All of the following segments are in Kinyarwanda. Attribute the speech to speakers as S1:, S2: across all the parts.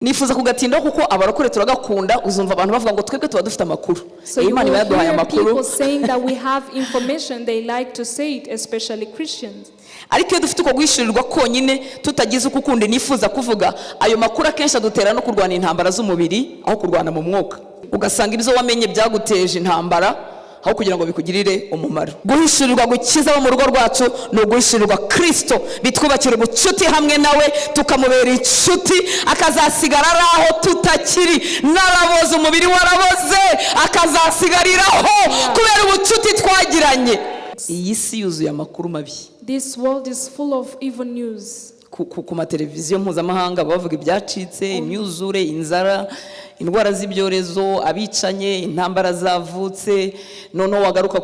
S1: Nifuza kugatindaho kuko abarokore turagakunda. Uzumva abantu bavuga ngo twebwe tuba dufite amakuru.
S2: So you
S1: Imana iba
S2: will
S1: yaduhaye
S2: hear
S1: amakuru.
S2: People saying that we have information. They like to say it, especially Christians.
S1: Ariko iyo dufite uko guhishurirwa konyine, tutagize uko ukundi nifuza kuvuga, ayo makuru akenshi adutera no kurwana intambara z'umubiri aho kurwana mu mwuka. Ugasanga ibyo wamenye byaguteje intambara aho kugira ngo bikugirire umumaro. Guhishurirwa gukiza abo mu rugo rwacu ni uguhishurirwa Kirisito, bitwubakira ubucuti hamwe nawe, tukamubera inshuti, akazasigara ari aho tutakiri, naraboze, umubiri waraboze, akazasigariraho kubera ubucuti twagiranye. Iyi si yuzuye amakuru mabi.
S2: This world is full of evil news.
S1: Ku mateleviziyo mpuzamahanga baba bavuga ibyacitse, imyuzure, inzara, indwara z'ibyorezo, abicanye, intambara zavutse. Noneho wagaruka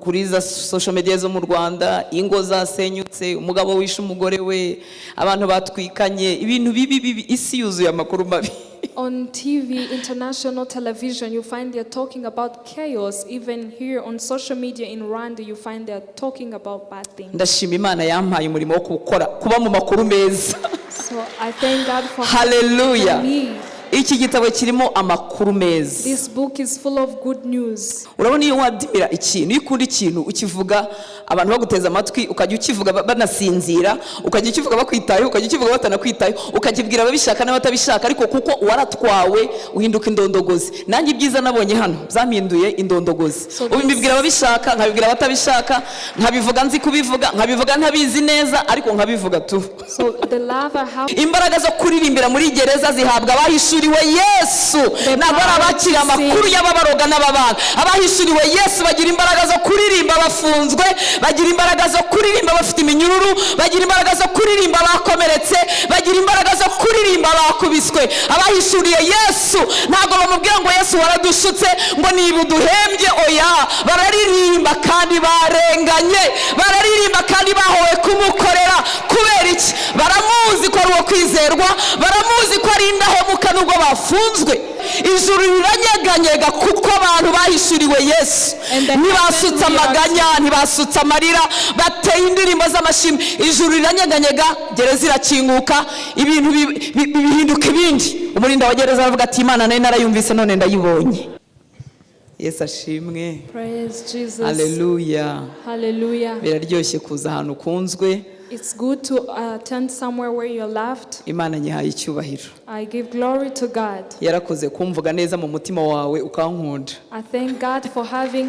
S1: kuri za social media zo mu Rwanda, ingo zasenyutse, umugabo wishe umugore we, abantu batwikanye, ibintu bibi bibi. Isi yuzuye amakuru mabi.
S2: On TV, international television, you find they're talking about chaos. Even here on social media in Rwanda, you find they're talking about bad things.
S1: Ndashima Imana yampaye umurimo wo gukora, kuba mu makuru meza.
S2: So I thank God for
S1: Haleluya.
S2: For me.
S1: Iki gitabo kirimo amakuru meza.
S2: This book is full of good news.
S1: Urabona, iyo wadimira ikintu, iyo ukunda ikintu, ukivuga abantu baguteze amatwi, ukajya ukivuga banasinzira, ukajya ukivuga bakwitayeho, ukajya ukivuga batanakwitayeho, ukakibwira ababishaka n'abatabishaka, ariko kuko waratwawe uhinduka indondogozi. Nanjye ibyiza nabonye hano byampinduye indondogozi.
S2: So
S1: Ubu mbibwira ababishaka, nkabibwira abatabishaka, nkabivuga nzi kubivuga, nkabivuga ntabizi neza, ariko nkabivuga tu.
S2: So the love I have
S1: Imbaraga zo kuririmbira muri gereza zihabwa abahishuriwe Yesu, ntabwo ari abakiriye amakuru y'ababaroga n'ababanga. Abahishuriwe Yesu bagira imbaraga zo kuririmba bafunzwe, bagira imbaraga zo kuririmba bafite iminyururu, bagira imbaraga zo kuririmba bakomeretse, bagira imbaraga zo kuririmba bakubiswe. Abahishuriye Yesu ntabwo bamubwira ngo "Yesu, waradushutse," ngo "Niba uduhembye." Oya, bararirimba kandi barenganye, bararirimba kandi bahowe kumukorera. Kubera iki? Baramuzi ko ari uwo kwizerwa, baramuzi ko ari indahemuka nubwo bafunzwe. Ijuru riranyeganyega kuko abantu bahishuriwe Yesu. Ntibasutse amaganya, ntibasutse amarira, bateye indirimbo z'amashimwe. Ijuru riranyeganyega, gereza irakinguka, ibintu bihinduka ibindi. Umurinda wa gereza aravuga ati: "Imana nayo narayumvise, none ndayibonye." Yesu ashimwe.
S2: Praise Jesus.
S1: Haleluya.
S2: Hallelujah.
S1: Biraryoshye kuza ahantu ukunzwe.
S2: It's good to attend somewhere where you're loved.
S1: Imana nyihaye icyubahiro.
S2: I give glory to God.
S1: Yarakoze kumvuga neza mu mutima wawe ukankunda.
S2: I thank God for having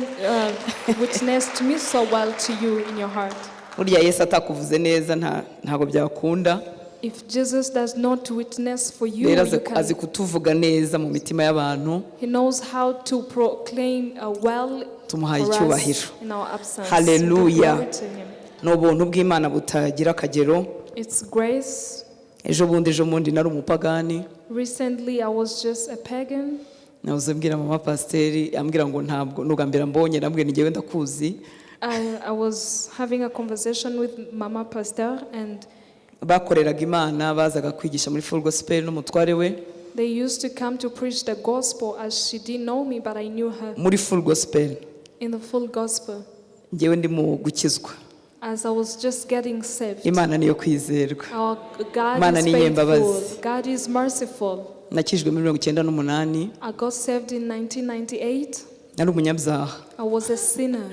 S2: witnessed me so well to you in your heart.
S1: Burya Yesu atakuvuze neza ntabwo byakunda.
S2: If Jesus does not witness for you,
S1: Rero azi,
S2: you can,
S1: azi kutuvuga neza mu mitima y'abantu.
S2: He knows how to proclaim well
S1: Tumuhaye
S2: for us
S1: icyubahiro.
S2: In our absence.
S1: Hallelujah.
S2: Glory to Him.
S1: Ni ubuntu bw'Imana butagira akagero.
S2: It's grace.
S1: Ejo bundi nari umupagani.
S2: Recently, I was just a pagan.
S1: Nahoze mbwira mama pasiteri, ambwira ngo ntabwo nubwa mbere ambonye, nabwiye ni njyewe ndakuzi.
S2: I was having a conversation with Mama Pastor, and
S1: Bakoreraga Imana, bazaga kwigisha muri Full Gospel n'umutware we.
S2: They used to come to preach the gospel, as she didn't know me, but I knew her
S1: Muri Full Gospel.
S2: In the full gospel.
S1: Njyewe ndi mu gukizwa.
S2: As I was just getting saved.
S1: Imana niyo kwizerwa.
S2: Our God
S1: Imana
S2: is
S1: ni inyembabazi.
S2: faithful. God is merciful.
S1: Nakijwe muri 98.
S2: I got saved in 1998.
S1: Nari umunyabyaha,
S2: I was a sinner,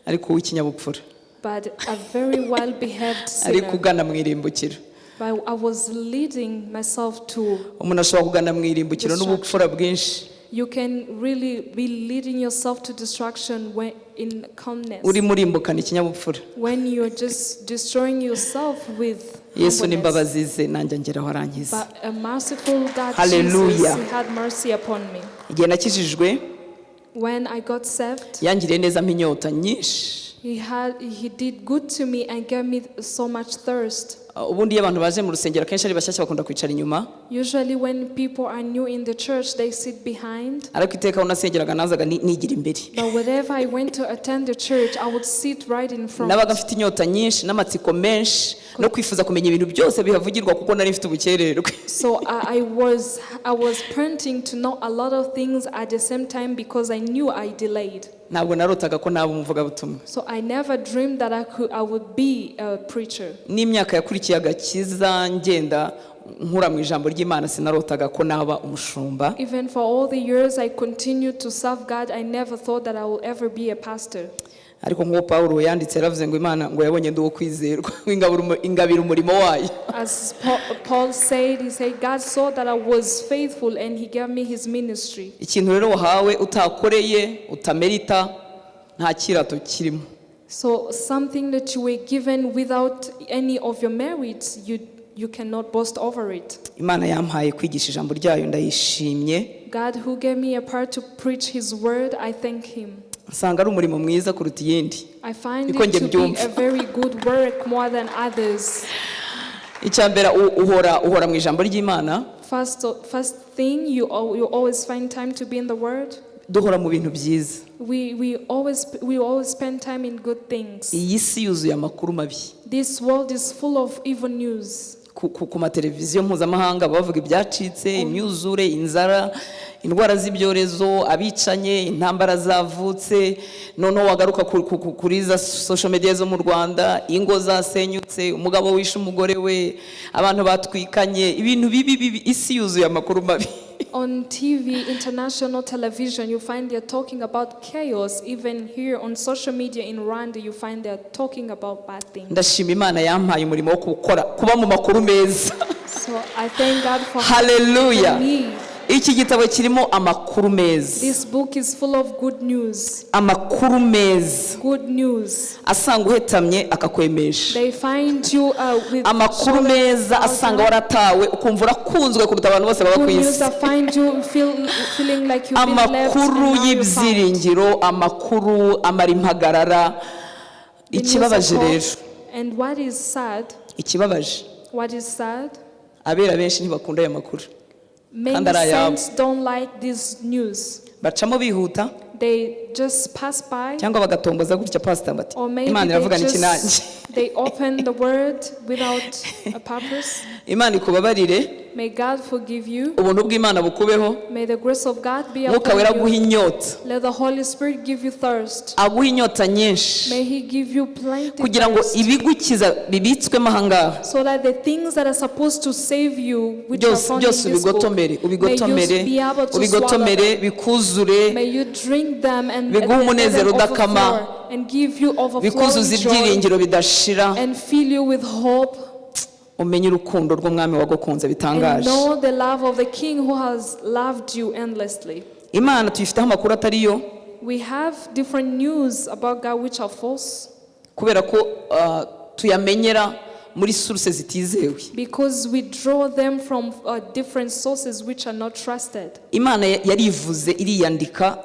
S1: ariko w'ikinyabupfura,
S2: but a very well behaved
S1: ariko
S2: sinner.
S1: ugana mu irimbukiro.
S2: But I was leading myself to.
S1: Umuntu ashobora kugana mu irimbukiro n'ubupfura bwinshi.
S2: You can really be leading yourself to destruction when in calmness.
S1: Urimo urimbukana ikinyabupfura.
S2: When you're just destroying yourself with
S1: Yesu
S2: humbleness.
S1: N'imbabazi ze nanjye angeraho arankiza.
S2: But a merciful God,
S1: Hallelujah.
S2: Jesus, He had mercy upon me.
S1: Igihe nakijijwe,
S2: When I got saved,
S1: yangiriye neza ampa inyota nyinshi.
S2: He did good to me and gave me so much thirst.
S1: Ubundi iyo abantu baje mu rusengero akenshi ari bashyashya bakunda kwicara inyuma.
S2: Usually, when people are new in the church, they sit behind.
S1: Ariko iteka aho nasengeraga nazaga nigira imbere.
S2: But whenever I went to attend the church, I would sit right in front.
S1: Nabaga mfite inyota nyinshi n'amatsiko menshi no kwifuza kumenya ibintu byose bihavugirwa kuko nari mfite ubukererwe.
S2: So I was panting to know a lot of things at the same time because I knew I delayed.
S1: Ntabwo narotaga ko naba umuvugabutumwa.
S2: So I never dreamed that I would be a preacher.
S1: N'imyaka yakurikiye agakiza ngenda nkura mu ijambo ry'Imana, sinarotaga ko naba umushumba.
S2: Even for all the years I continued to serve God, I never thought that I will ever be a pastor.
S1: Ariko nk'uko Pawulo yanditse, yaravuze ngo Imana ngo yabonye ndi uwo kwizerwa, ingabira umurimo wayo.
S2: As Paul said, he said, God saw that I was faithful and he gave me his ministry.
S1: Ikintu rero wahawe utakoreye, utamerita, nta kirato kirimo.
S2: So something that you were given without any of your merits, you cannot boast over it.
S1: Imana yampaye kwigisha ijambo ryayo, ndayishimye.
S2: God who gave me a part to preach his word, I thank him.
S1: Nsanga ari umurimo mwiza kuruta iyindi.
S2: I find
S1: Niko
S2: it
S1: njye
S2: to be
S1: mbyumva.
S2: a very good work more than others.
S1: Icya mbere, uhora mu ijambo ry'Imana.
S2: First thing, you always find time to be in the word.
S1: Duhora mu bintu byiza.
S2: We always spend time in good things.
S1: Iyi si yuzuye amakuru mabi.
S2: This world is full of evil news.
S1: Ku mateleviziyo mpuzamahanga baba bavuga ibyacitse, imyuzure, inzara, indwara z'ibyorezo, abicanye, intambara zavutse. Noneho wagaruka kuri za social media zo mu Rwanda, ingo zasenyutse, umugabo wishe umugore we, abantu batwikanye, ibintu bibi bibi. Isi yuzuye amakuru mabi.
S2: On TV, international television, you find they're talking about chaos. Even here on social media in Rwanda, you find they're talking about bad things.
S1: Ndashima Imana yampaye umurimo wo gukora, kuba mu makuru meza.
S2: So I thank God for
S1: Haleluya.
S2: for me.
S1: Iki gitabo kirimo amakuru meza.
S2: This book is full of good news.
S1: Amakuru meza
S2: Good news.
S1: asanga uhetamye akakwemesha.
S2: They find you with
S1: Amakuru
S2: shoulder
S1: meza asanga waratawe ukumva urakunzwe kuruta abantu bose baba ku
S2: Good news
S1: isi.
S2: that find you feeling like you've been left and
S1: Amakuru
S2: now you're found.
S1: y'ibyiringiro, amakuru amara impagarara.
S2: The news
S1: Ikibabaje
S2: of hope.
S1: rero,
S2: And what is sad?
S1: ikibabaje,
S2: What is sad?
S1: abera benshi ntibakunda aya makuru.
S2: Many
S1: Kandi ari ayabo.
S2: saints don't like this news.
S1: Bacamo bihuta
S2: They just pass by,
S1: cyangwa bagatomboza gutya, pasita bati,
S2: or maybe
S1: "Imana
S2: they
S1: iravugana iki nanjye?"
S2: just they open the word without a purpose.
S1: Imana ikubabarire.
S2: May God forgive you.
S1: Ubuntu bw'Imana bukubeho.
S2: May the grace of God be
S1: Mwuka Wera
S2: upon
S1: aguha
S2: you.
S1: inyota.
S2: Let the Holy Spirit give you thirst.
S1: Aguha inyota nyinshi
S2: May He give you plenty
S1: kugira ngo
S2: thirst,
S1: ibigukiza bibitswemo ahangaha
S2: so that the things that are supposed to save you, which are
S1: byose
S2: found in
S1: byose
S2: this book,
S1: ubigotomere,
S2: may you
S1: ubigotomere,
S2: be able to swallow
S1: ubigotomere,
S2: them.
S1: bikuzure,
S2: May you drink them and
S1: biguhe
S2: let them
S1: umunezero udakama,
S2: overflow and give you overflowing
S1: bikuzuza
S2: joy
S1: ibyiringiro bidashira,
S2: and fill you with hope
S1: umenye urukundo rw'umwami wagukunze
S2: and
S1: bitangaje.
S2: know the love of the King who has loved you endlessly.
S1: Imana tuyifiteho amakuru atariyo
S2: We have different news about God which are false
S1: kubera ko tuyamenyera muri source zitizewe.
S2: because we draw them from different sources which are not trusted.
S1: Imana yarivuze, iriyandika,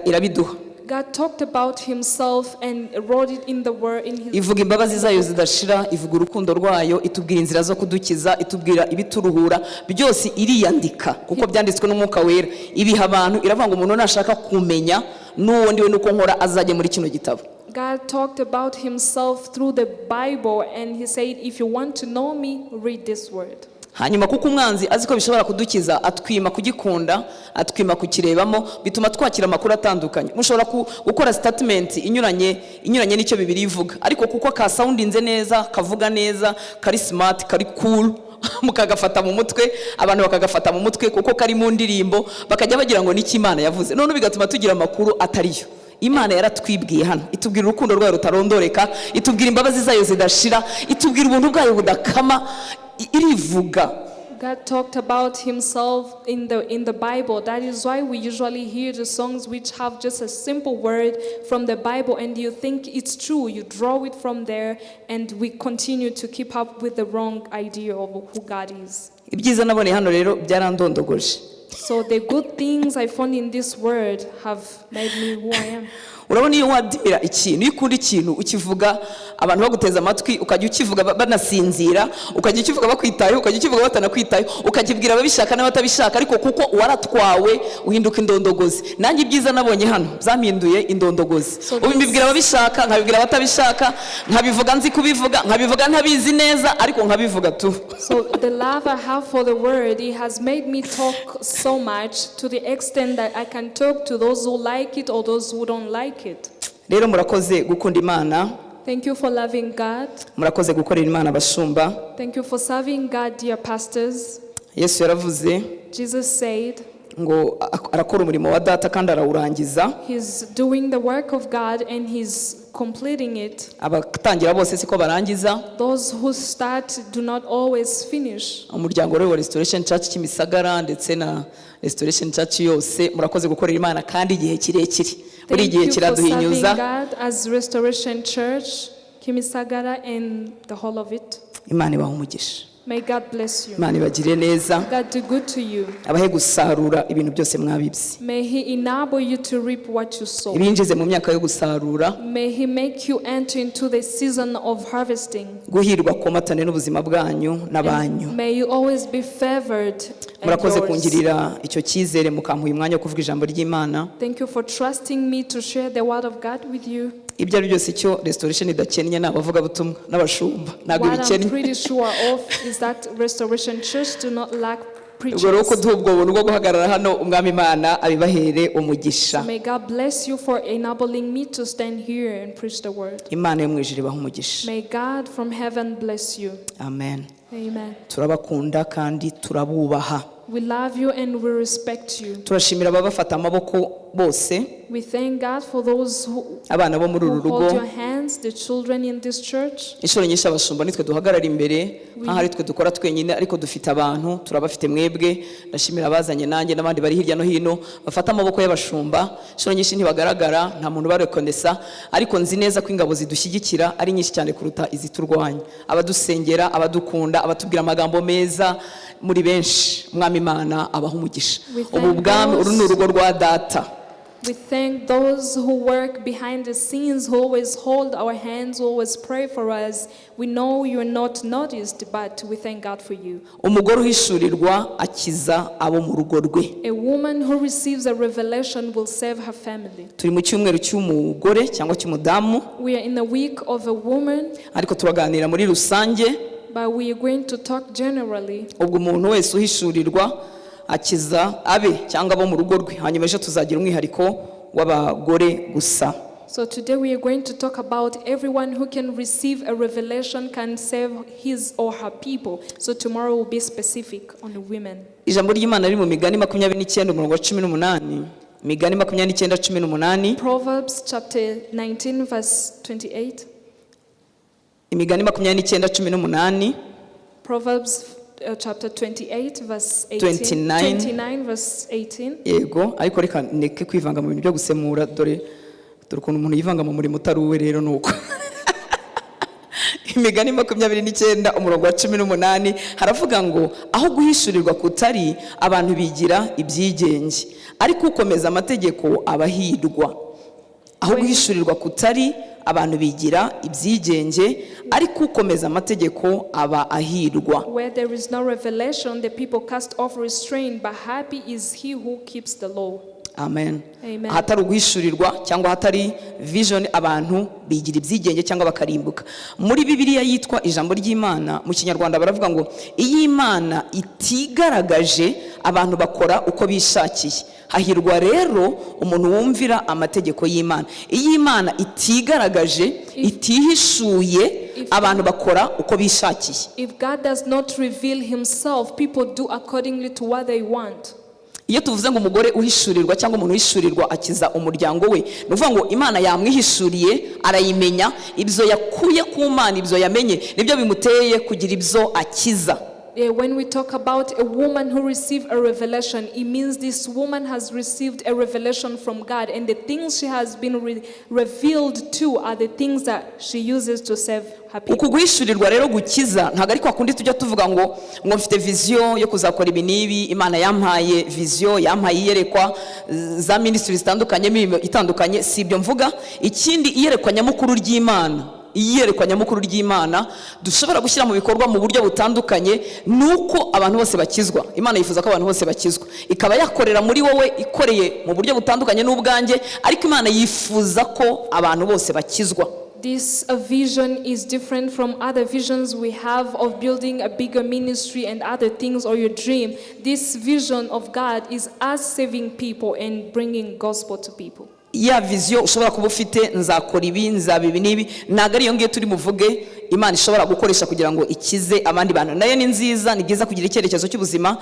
S1: irabiduha.
S2: God talked about himself and wrote it in the word in his
S1: Ivuga imbabazi zayo zidashira, ivuga urukundo rwayo, itubwira inzira zo kudukiza, itubwira ibituruhura byose, iriyandika kuko byanditswe n'Umwuka Wera, ibiha abantu. Iravuga ngo umuntu nashaka kumenya n'uwo ndiwe nuko nkora, azajya muri kino gitabo.
S2: God talked about himself through the Bible and he said, "If you want to know me, read this word."
S1: Hanyuma kuko umwanzi azi ko bishobora kudukiza, atwima kugikunda, atwima kukirebamo, bituma twakira amakuru atandukanye. Mushobora gukora statement inyuranye n'icyo Bibiliya ivuga, ariko kuko kasoundinze neza, kavuga neza, kari smart, kari cool, mukagafata mu mutwe, abantu bakagafata mu mutwe kuko kari mu ndirimbo, bakajya bagira ngo niki Imana yavuze. None bigatuma tugira amakuru atariyo. Imana yaratwibwiye hano, itubwira urukundo rwayo rutarondoreka, itubwira imbabazi zayo zidashira, itubwira ubuntu bwayo budakama, irivuga.
S2: God talked about himself in the Bible. That is why we usually hear the songs which have just a simple word from the Bible and you think it's true. You draw it from there and we continue to keep up with the wrong idea of who God is.
S1: Ibyiza naboneye hano rero byarandondogoje.
S2: So the good things I found in this word have made me who I am.
S1: Urabona, iyo wadimira ikintu, iyo ukunda ikintu, ukivuga abantu baguteze amatwi, ukajya ukivuga banasinzira, ukajya ukivuga bakwitayeho, ukajya ukivuga batanakwitayeho, ukakibwira ababishaka n'abatabishaka, ariko kuko waratwawe uhinduka indondogozi. Nanjye ibyiza nabonye hano byampinduye indondogozi.
S2: So
S1: Ubu mbibwira ababishaka, nkabibwira abatabishaka, nkabivuga nzi kubivuga, nkabivuga ntabizi neza, ariko nkabivuga tu.
S2: So the love I have for the word, it has made me talk so much to the extent that I can talk to those who like it or those who don't like it.
S1: Rero murakoze gukunda Imana.
S2: Thank you for loving God.
S1: Murakoze gukorera Imana, abashumba.
S2: Thank you for serving God, dear pastors.
S1: Yesu yaravuze
S2: Jesus said
S1: ngo arakora umurimo wa Data kandi arawurangiza.
S2: He's doing the work of God and he's completing it.
S1: Abatangira bose siko barangiza.
S2: Those who start do not always finish.
S1: Umuryango rero wa Restoration Church Kimisagara ndetse na Restoration Church yose, murakoze gukorera Imana kandi igihe kirekire, buri
S2: Thank
S1: gihe
S2: you for serving
S1: kiraduhinyuza.
S2: God as Restoration Church, Kimisagara, and the whole of it.
S1: Imana ibaha umugisha.
S2: May God bless you.
S1: Imana ibagire neza.
S2: God do good to you.
S1: Abahe gusarura ibintu byose mwabibye.
S2: May He enable you to reap what you sow.
S1: Ibinjize mu myaka yo gusarura.
S2: May He make you enter into the season of harvesting.
S1: Guhirwa komatane n'ubuzima bwanyu n'abanyu.
S2: May you always be favored and
S1: Murakoze
S2: yours.
S1: kungirira icyo cyizere mukampa uyu mwanya wo kuvuga ijambo ry'Imana.
S2: Thank you for trusting me to share the word of God with you.
S1: Ibyo ari byo byose, icyo Restoration idakennye ni abavugabutumwa n'abashumba, ntabwo
S2: What I'm
S1: ibikennye.
S2: Pretty sure of is that Restoration Church do not lack
S1: Ubwo rero
S2: preachers.
S1: kuduha ubwo buntu bwo guhagarara hano, Umwami Imana abibahere umugisha.
S2: May God bless you for enabling me to stand here and preach the word.
S1: Imana yo mu ijuru ibahe umugisha.
S2: May God from heaven bless you.
S1: Amen.
S2: Amen.
S1: Turabakunda kandi turabubaha.
S2: We love you and we respect you.
S1: Turashimira ababafata amaboko bose,
S2: We thank God for those who,
S1: abana bo muri uru
S2: who
S1: rugo.
S2: hold your hands, the children in this church.
S1: Inshuro nyinshi abashumba nitwe duhagarara imbere nk'aho ari twe dukora twenyine, ariko dufite abantu, turabafite mwebwe. Ndashimira abazanye nanjye n'abandi bari hirya no hino bafata amaboko y'abashumba. Inshuro nyinshi ntibagaragara, nta muntu ubarekonesa, ariko nzi neza ko ingabo zidushyigikira ari nyinshi cyane kuruta iziturwanya. Abadusengera, abadukunda, abatubwira amagambo meza, muri benshi. Umwami Imana abaha umugisha.
S2: We thank
S1: Ubu bwami, uru ni urugo rwa Data.
S2: We thank those who work behind the scenes, who always hold our hands, who always pray for us. We know you're not noticed, but we thank God for you.
S1: Umugore uhishurirwa akiza abo mu rugo rwe.
S2: A woman who receives a revelation will save her family.
S1: Turi mu cyumweru cy'umugore cyangwa cy'umudamu,
S2: We are in the week of a woman,
S1: ariko turaganira muri rusange.
S2: But we are going to talk generally.
S1: Ubwo umuntu wese uhishurirwa akiza abe cyangwa abo mu rugo rwe, hanyuma ejo tuzagira umwihariko w'abagore gusa.
S2: So today we are going to talk about everyone who can receive a revelation can save his or her people. So tomorrow will be specific on the women.
S1: Ijambo ry'Imana riri mu Migani 29, umurongo wa 18, Migani 29:18.
S2: Proverbs chapter 19 verse 28.
S1: Imigani 29:18.
S2: Proverbs chapter 28 verse 18.
S1: 29.
S2: 29 verse 18.
S1: Yego, ariko reka ndeke kwivanga mu bintu byo gusemura. Dore dore ukuntu umuntu yivanga mu murimo utari uwe. Rero ni uko Imigani 29, umurongo wa 18, haravuga ngo: "Aho guhishurirwa kutari, abantu bigira ibyigenge, ariko ukomeza amategeko aba ahirwa." Aho guhishurirwa kutari, abantu bigira ibyigenge, ariko ukomeza amategeko aba ahirwa.
S2: Where there is no revelation, the people cast off restraint, but happy is he who keeps the law.
S1: Amen.
S2: Amen.
S1: Ahatari uguhishurirwa cyangwa ahatari vision, abantu bigira ibyigenge cyangwa bakarimbuka. Muri Bibiliya yitwa Ijambo ry'Imana mu Kinyarwanda baravuga ngo: "Iyo Imana itigaragaje, abantu bakora uko bishakiye. Hahirwa rero umuntu wumvira amategeko y'Imana." Iyo Imana itigaragaje, itihishuye, abantu bakora uko bishakiye.
S2: If God does not reveal himself, people do accordingly to what they want.
S1: Iyo tuvuze ngo umugore uhishurirwa cyangwa umuntu uhishurirwa akiza umuryango we, ni ukuvuga ngo Imana yamwihishuriye, arayimenya. Ibyo yakuye ku Mana, ibyo yamenye, nibyo bimuteye kugira ibyo akiza.
S2: Yeah, when we talk about a woman who received a revelation, it means this woman has received a revelation from God, and the things she has been revealed to are the things that she uses to save her people.
S1: Uku guhishurirwa rero gukiza ntabwo ari kwa kundi tujya tuvuga ngo mfite vision yo kuzakora ibi n'ibi, Imana yampaye vision, yampaye iyerekwa za ministry zitandukanye, imirimo itandukanye. Si ibyo mvuga. Ikindi, iyerekwa nyamukuru ry'Imana, iyerekwa nyamukuru ry'Imana dushobora gushyira mu bikorwa mu buryo butandukanye, ni uko abantu bose bakizwa. Imana yifuza ko abantu bose bakizwa, ikaba yakorera muri wowe, ikoreye mu buryo butandukanye n'ubwanjye, ariko Imana yifuza ko abantu bose bakizwa.
S2: This vision is different from other visions we have of building a bigger ministry and other things or your dream. This vision of God is us saving people and bringing gospel to people.
S1: Ya vision ushobora kuba ufite, nzakora ibi, nzaba ibi n'ibi, ntabwo ari iyo ngiyo turi buvuge Imana ishobora gukoresha kugira ngo ikize abandi bantu. Nayo ni nziza, ni byiza kugira icyerekezo cy'ubuzima,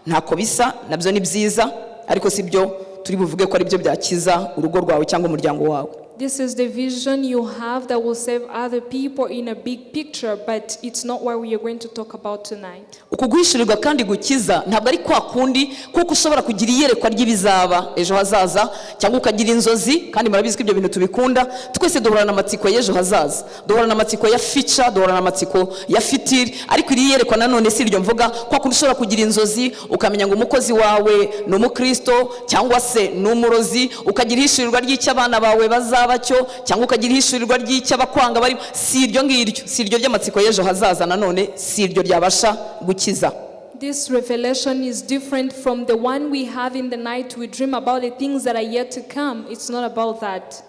S1: ntako bisa nabyo, ni byiza, ariko si byo turi buvuge ko ari byo byakiza urugo rwawe cyangwa umuryango wawe.
S2: This is the vision you have that will save other people in a big picture, but it's not what we are going to talk about tonight.
S1: Uku guhishurirwa kandi gukiza ntabwo ari kwa kundi kuko ushobora kugira iyerekwa ry'ibizaba ejo hazaza cyangwa ukagira inzozi. Kandi murabizi ko ibyo bintu tubikunda twese. Duhorana amatsiko y'ejo hazaza, duhorana amatsiko ya future, duhorana amatsiko ya future. Ariko iri yerekwa nanone si iryo mvuga, kwa kundi ushobora kugira inzozi ukamenya ngo umukozi wawe ni umukristo cyangwa se ni umurozi, ukagira ihishurirwa ry'icyo abana bawe bazaba cyo, cyangwa ukagira ihishurirwa ry'icyo abakwanga barimo. Si iryo ngiryo, si iryo ry'amatsiko y'ejo hazaza, nanone si iryo ryabasha gukiza.
S2: This revelation is different from the one we have in the night. We dream about the things that are yet to come. It's not about that.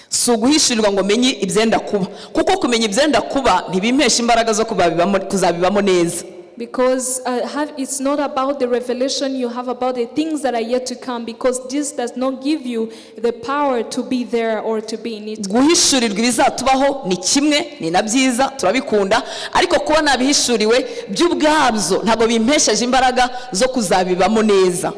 S1: Si uguhishurirwa ngo menye ibyenda kuba, kuko kumenya ibyenda kuba ntibimpesha imbaraga zo kuzabibamo neza.
S2: Because it's not about the revelation you have about the things that are yet to come, because this does not give you the power to be there or to be in it.
S1: Guhishurirwa ibizatubaho ni kimwe, ni na byiza, turabikunda, ariko kuba nabihishuriwe by'ubwabyo ntabwo bimpesheje imbaraga zo kuzabibamo neza.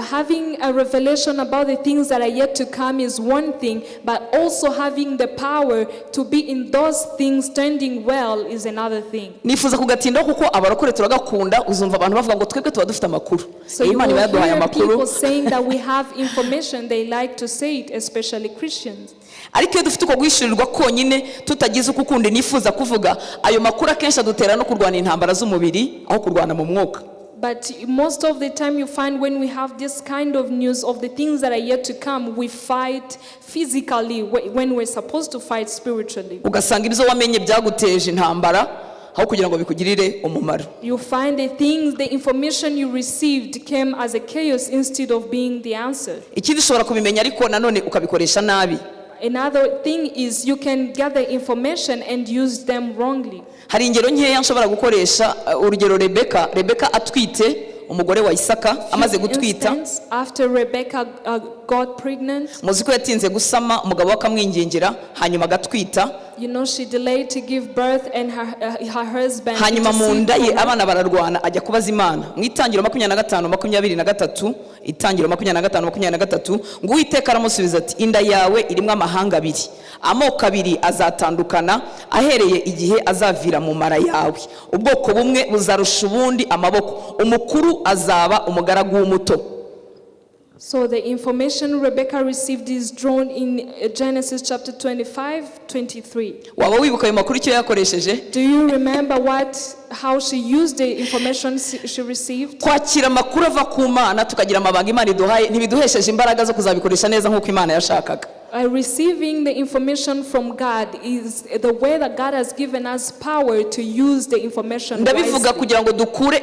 S2: Having a revelation about the things that are yet to come is one thing, but also having the power to be in those things standing well is another thing.
S1: Nifuza kugatindaho kuko abarokore turagakunda. Uzumva abantu bavuga ngo twebwe tuba dufite amakuru.
S2: So you
S1: Imana iba
S2: will
S1: yaduhaye
S2: hear
S1: amakuru.
S2: People saying that we have information. They like to say it, especially Christians.
S1: Ariko iyo dufite uko guhishurirwa konyine, tutagize uko ukundi nifuza kuvuga, ayo makuru akenshi adutera no kurwana intambara z'umubiri aho kurwana mu mwuka.
S2: But most of the time, you find when we have this kind of news of the things that are yet to come, we fight physically when we're supposed to fight spiritually.
S1: Ugasanga ibyo wamenye byaguteje intambara aho kugira ngo bikugirire umumaro.
S2: You find the things, the information you received came as a chaos instead of being the answer.
S1: Ikindi, ushobora kubimenya ariko nanone ukabikoresha nabi.
S2: Another thing is you can gather information and use them wrongly.
S1: Hari ingero nkeya nshobora gukoresha. Urugero, Rebeka atwite, umugore wa Isaka, amaze gutwita,
S2: Instance, after Rebecca got pregnant,
S1: muzi ko yatinze gusama, umugabo we akamwingingira, hanyuma agatwita.
S2: She delayed to give birth and her husband
S1: Hanyuma mu
S2: interceded
S1: nda ye
S2: for her.
S1: Abana bararwana, ajya kubaza Imana mu Itangiro 25:23, Itangiro 25:23, ngo Uwiteka aramusubiza ati: "Inda yawe irimo amahanga abiri, amoko abiri azatandukana ahereye igihe azavira mu mara yawe. Ubwoko bumwe buzarusha ubundi amaboko, umukuru azaba umugaragu w'umuto."
S2: So the information Rebecca received is drawn in Genesis chapter 25, 23.
S1: Waba wibuka ayo makuru icyo yakoresheje?
S2: Do you remember how she used the information she received?
S1: Kwakira amakuru ava ku Mana, tukagira amabanga Imana iduhaye, ntibiduhesheje imbaraga zo kuzabikoresha neza nk'uko Imana yashakaga.
S2: Receiving the information from God is the way that God has given us power to use the information
S1: Ndabivuga
S2: wisely.
S1: Kugira ngo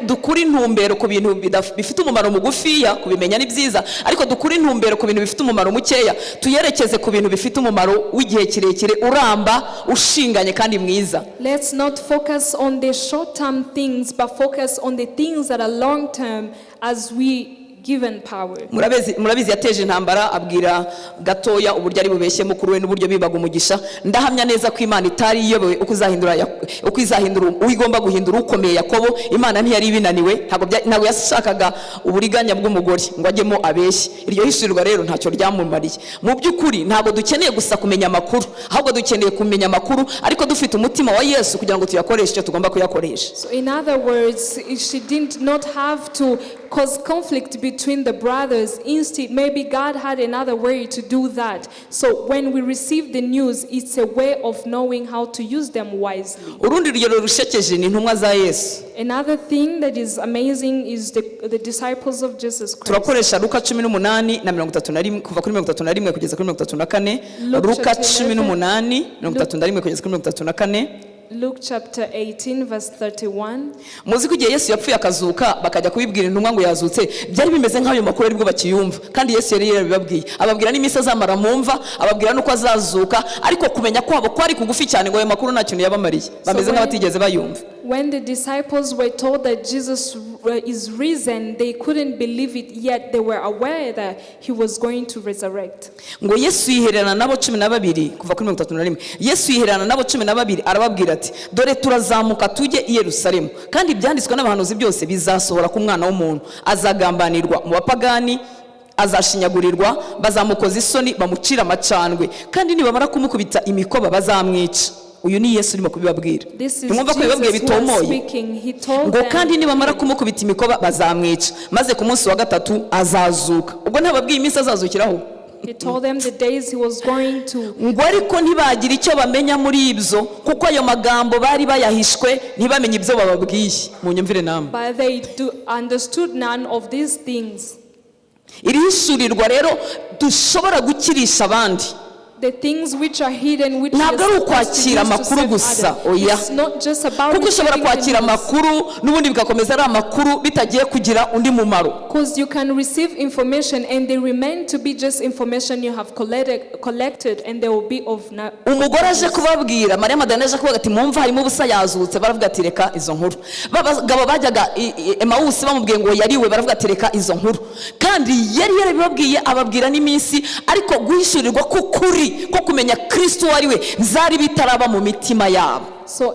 S1: dukure intumbero ku bintu bifite umumaro mugufiya. Kubimenya ni byiza, ariko dukure intumbero ku bintu bifite umumaro mukeya, tuyerekeze ku bintu bifite umumaro w'igihe kirekire, uramba, ushinganye kandi mwiza.
S2: Let's not focus on the short term things, but focus on the things that are long term as we given power.
S1: Murabizi, yateje intambara, abwira gatoya uburyo ari bubeshye mukuru we n'uburyo bibaga umugisha. Ndahamya neza ko Imana itari iyobewe uko izahindura uwo igomba guhindura ukomeye Yakobo. Imana ntiyari ibinaniwe. Ntabwo yashakaga uburiganya bw'umugore ngo ajyemo abeshye. Iryo hishurirwa rero ntacyo ryamumariye. Mu by'ukuri ntabwo dukeneye gusa kumenya amakuru, ahubwo dukeneye kumenya amakuru ariko dufite umutima wa Yesu kugira ngo tuyakoreshe icyo tugomba kuyakoresha.
S2: So, in other words, she did not have to cause conflict between the brothers. Instead, maybe God had another way to do that. So, when we receive the news, it's a way of knowing how to use them wisely.
S1: Urundi rugero rushekeje ni intumwa za Yesu.
S2: Another thing that is amazing is the disciples of Jesus Christ.
S1: Turakoresha Luka 18 na 31, kuva kuri 31 kugeza kuri 34.
S2: Luke
S1: Luka
S2: chapter
S1: 18, 31 kugeza kuri 34.
S2: Luke chapter 18, verse 31.
S1: Muzi ko igihe Yesu yapfuye akazuka, bakajya kubibwira intumwa ngo yazutse, byari bimeze nk'ayo makuru aribwo bakiyumva, kandi Yesu yari yarabibabwiye, ababwira n'iminsi azamara mu mva, ababwira n'uko azazuka. Ariko kumenya kwabo kwari kugufi cyane, ngo ayo makuru nta kintu yabamariye, bameze nk'abatigeze bayumva.
S2: When the disciples were told that Jesus is risen, they couldn't believe it, yet they were aware that he was going to resurrect.
S1: Ngo Yesu yihererana nabo 12, kuva kuri 31. Yesu yihererana nabo 12, arababwira ati: "Dore turazamuka tujye i Yerusalemu, kandi ibyanditswe n'abahanuzi byose bizasohora ku Mwana w'umuntu. Azagambanirwa mu bapagani, azashinyagurirwa, bazamukoza isoni, bamucira amacandwe, kandi nibamara kumukubita imikoba bazamwica." Uyu ni Yesu urimo kubibabwira.
S2: This is
S1: Ntimwumva ko bibabwiye
S2: Jesus who was
S1: bitomoye?
S2: speaking. He told
S1: Ngo
S2: them,
S1: kandi nibamara kumukubita imikoba bazamwica, maze ku munsi wa gatatu azazuka. Ubwo ntababwiye iminsi azazukiraho?
S2: He told them the days he was going to.
S1: Ngo ariko ntibagira icyo bamenya muri ibyo, kuko ayo magambo bari bayahishwe, ntibamenye ibyo bababwiye. Munyumvire namwe.
S2: But they understood none of these things.
S1: Iri hishurirwa rero dushobora gukirisha abandi,
S2: The things which are hidden, which
S1: ntabwo
S2: we
S1: ari
S2: are supposed to
S1: ukwakira
S2: use to
S1: amakuru
S2: save
S1: gusa,
S2: others.
S1: oya.
S2: It's not just about
S1: Kuko ushobora
S2: receiving the
S1: kwakira
S2: news.
S1: amakuru n'ubundi bigakomeza ari amakuru, bitagiye kugira undi mumaro.
S2: Because you can receive information and they remain to be just information you have collected and they will be of no
S1: Umugore aje kubabwira, Mariya Madalena aje kuvuga ati: "Mwumva harimo ubusa, yazutse." Baravuga ati: "Reka izo nkuru." Abagabo bajyaga Emawusi bamubwiye ngo yariwe, baravuga ati: "Reka izo nkuru." Kandi yari yarabibabwiye, ababwira n'iminsi, ariko guhishurirwa k'ukuri ko kumenya Kristo uwo ari we byari bitaraba mu mitima yabo.
S2: So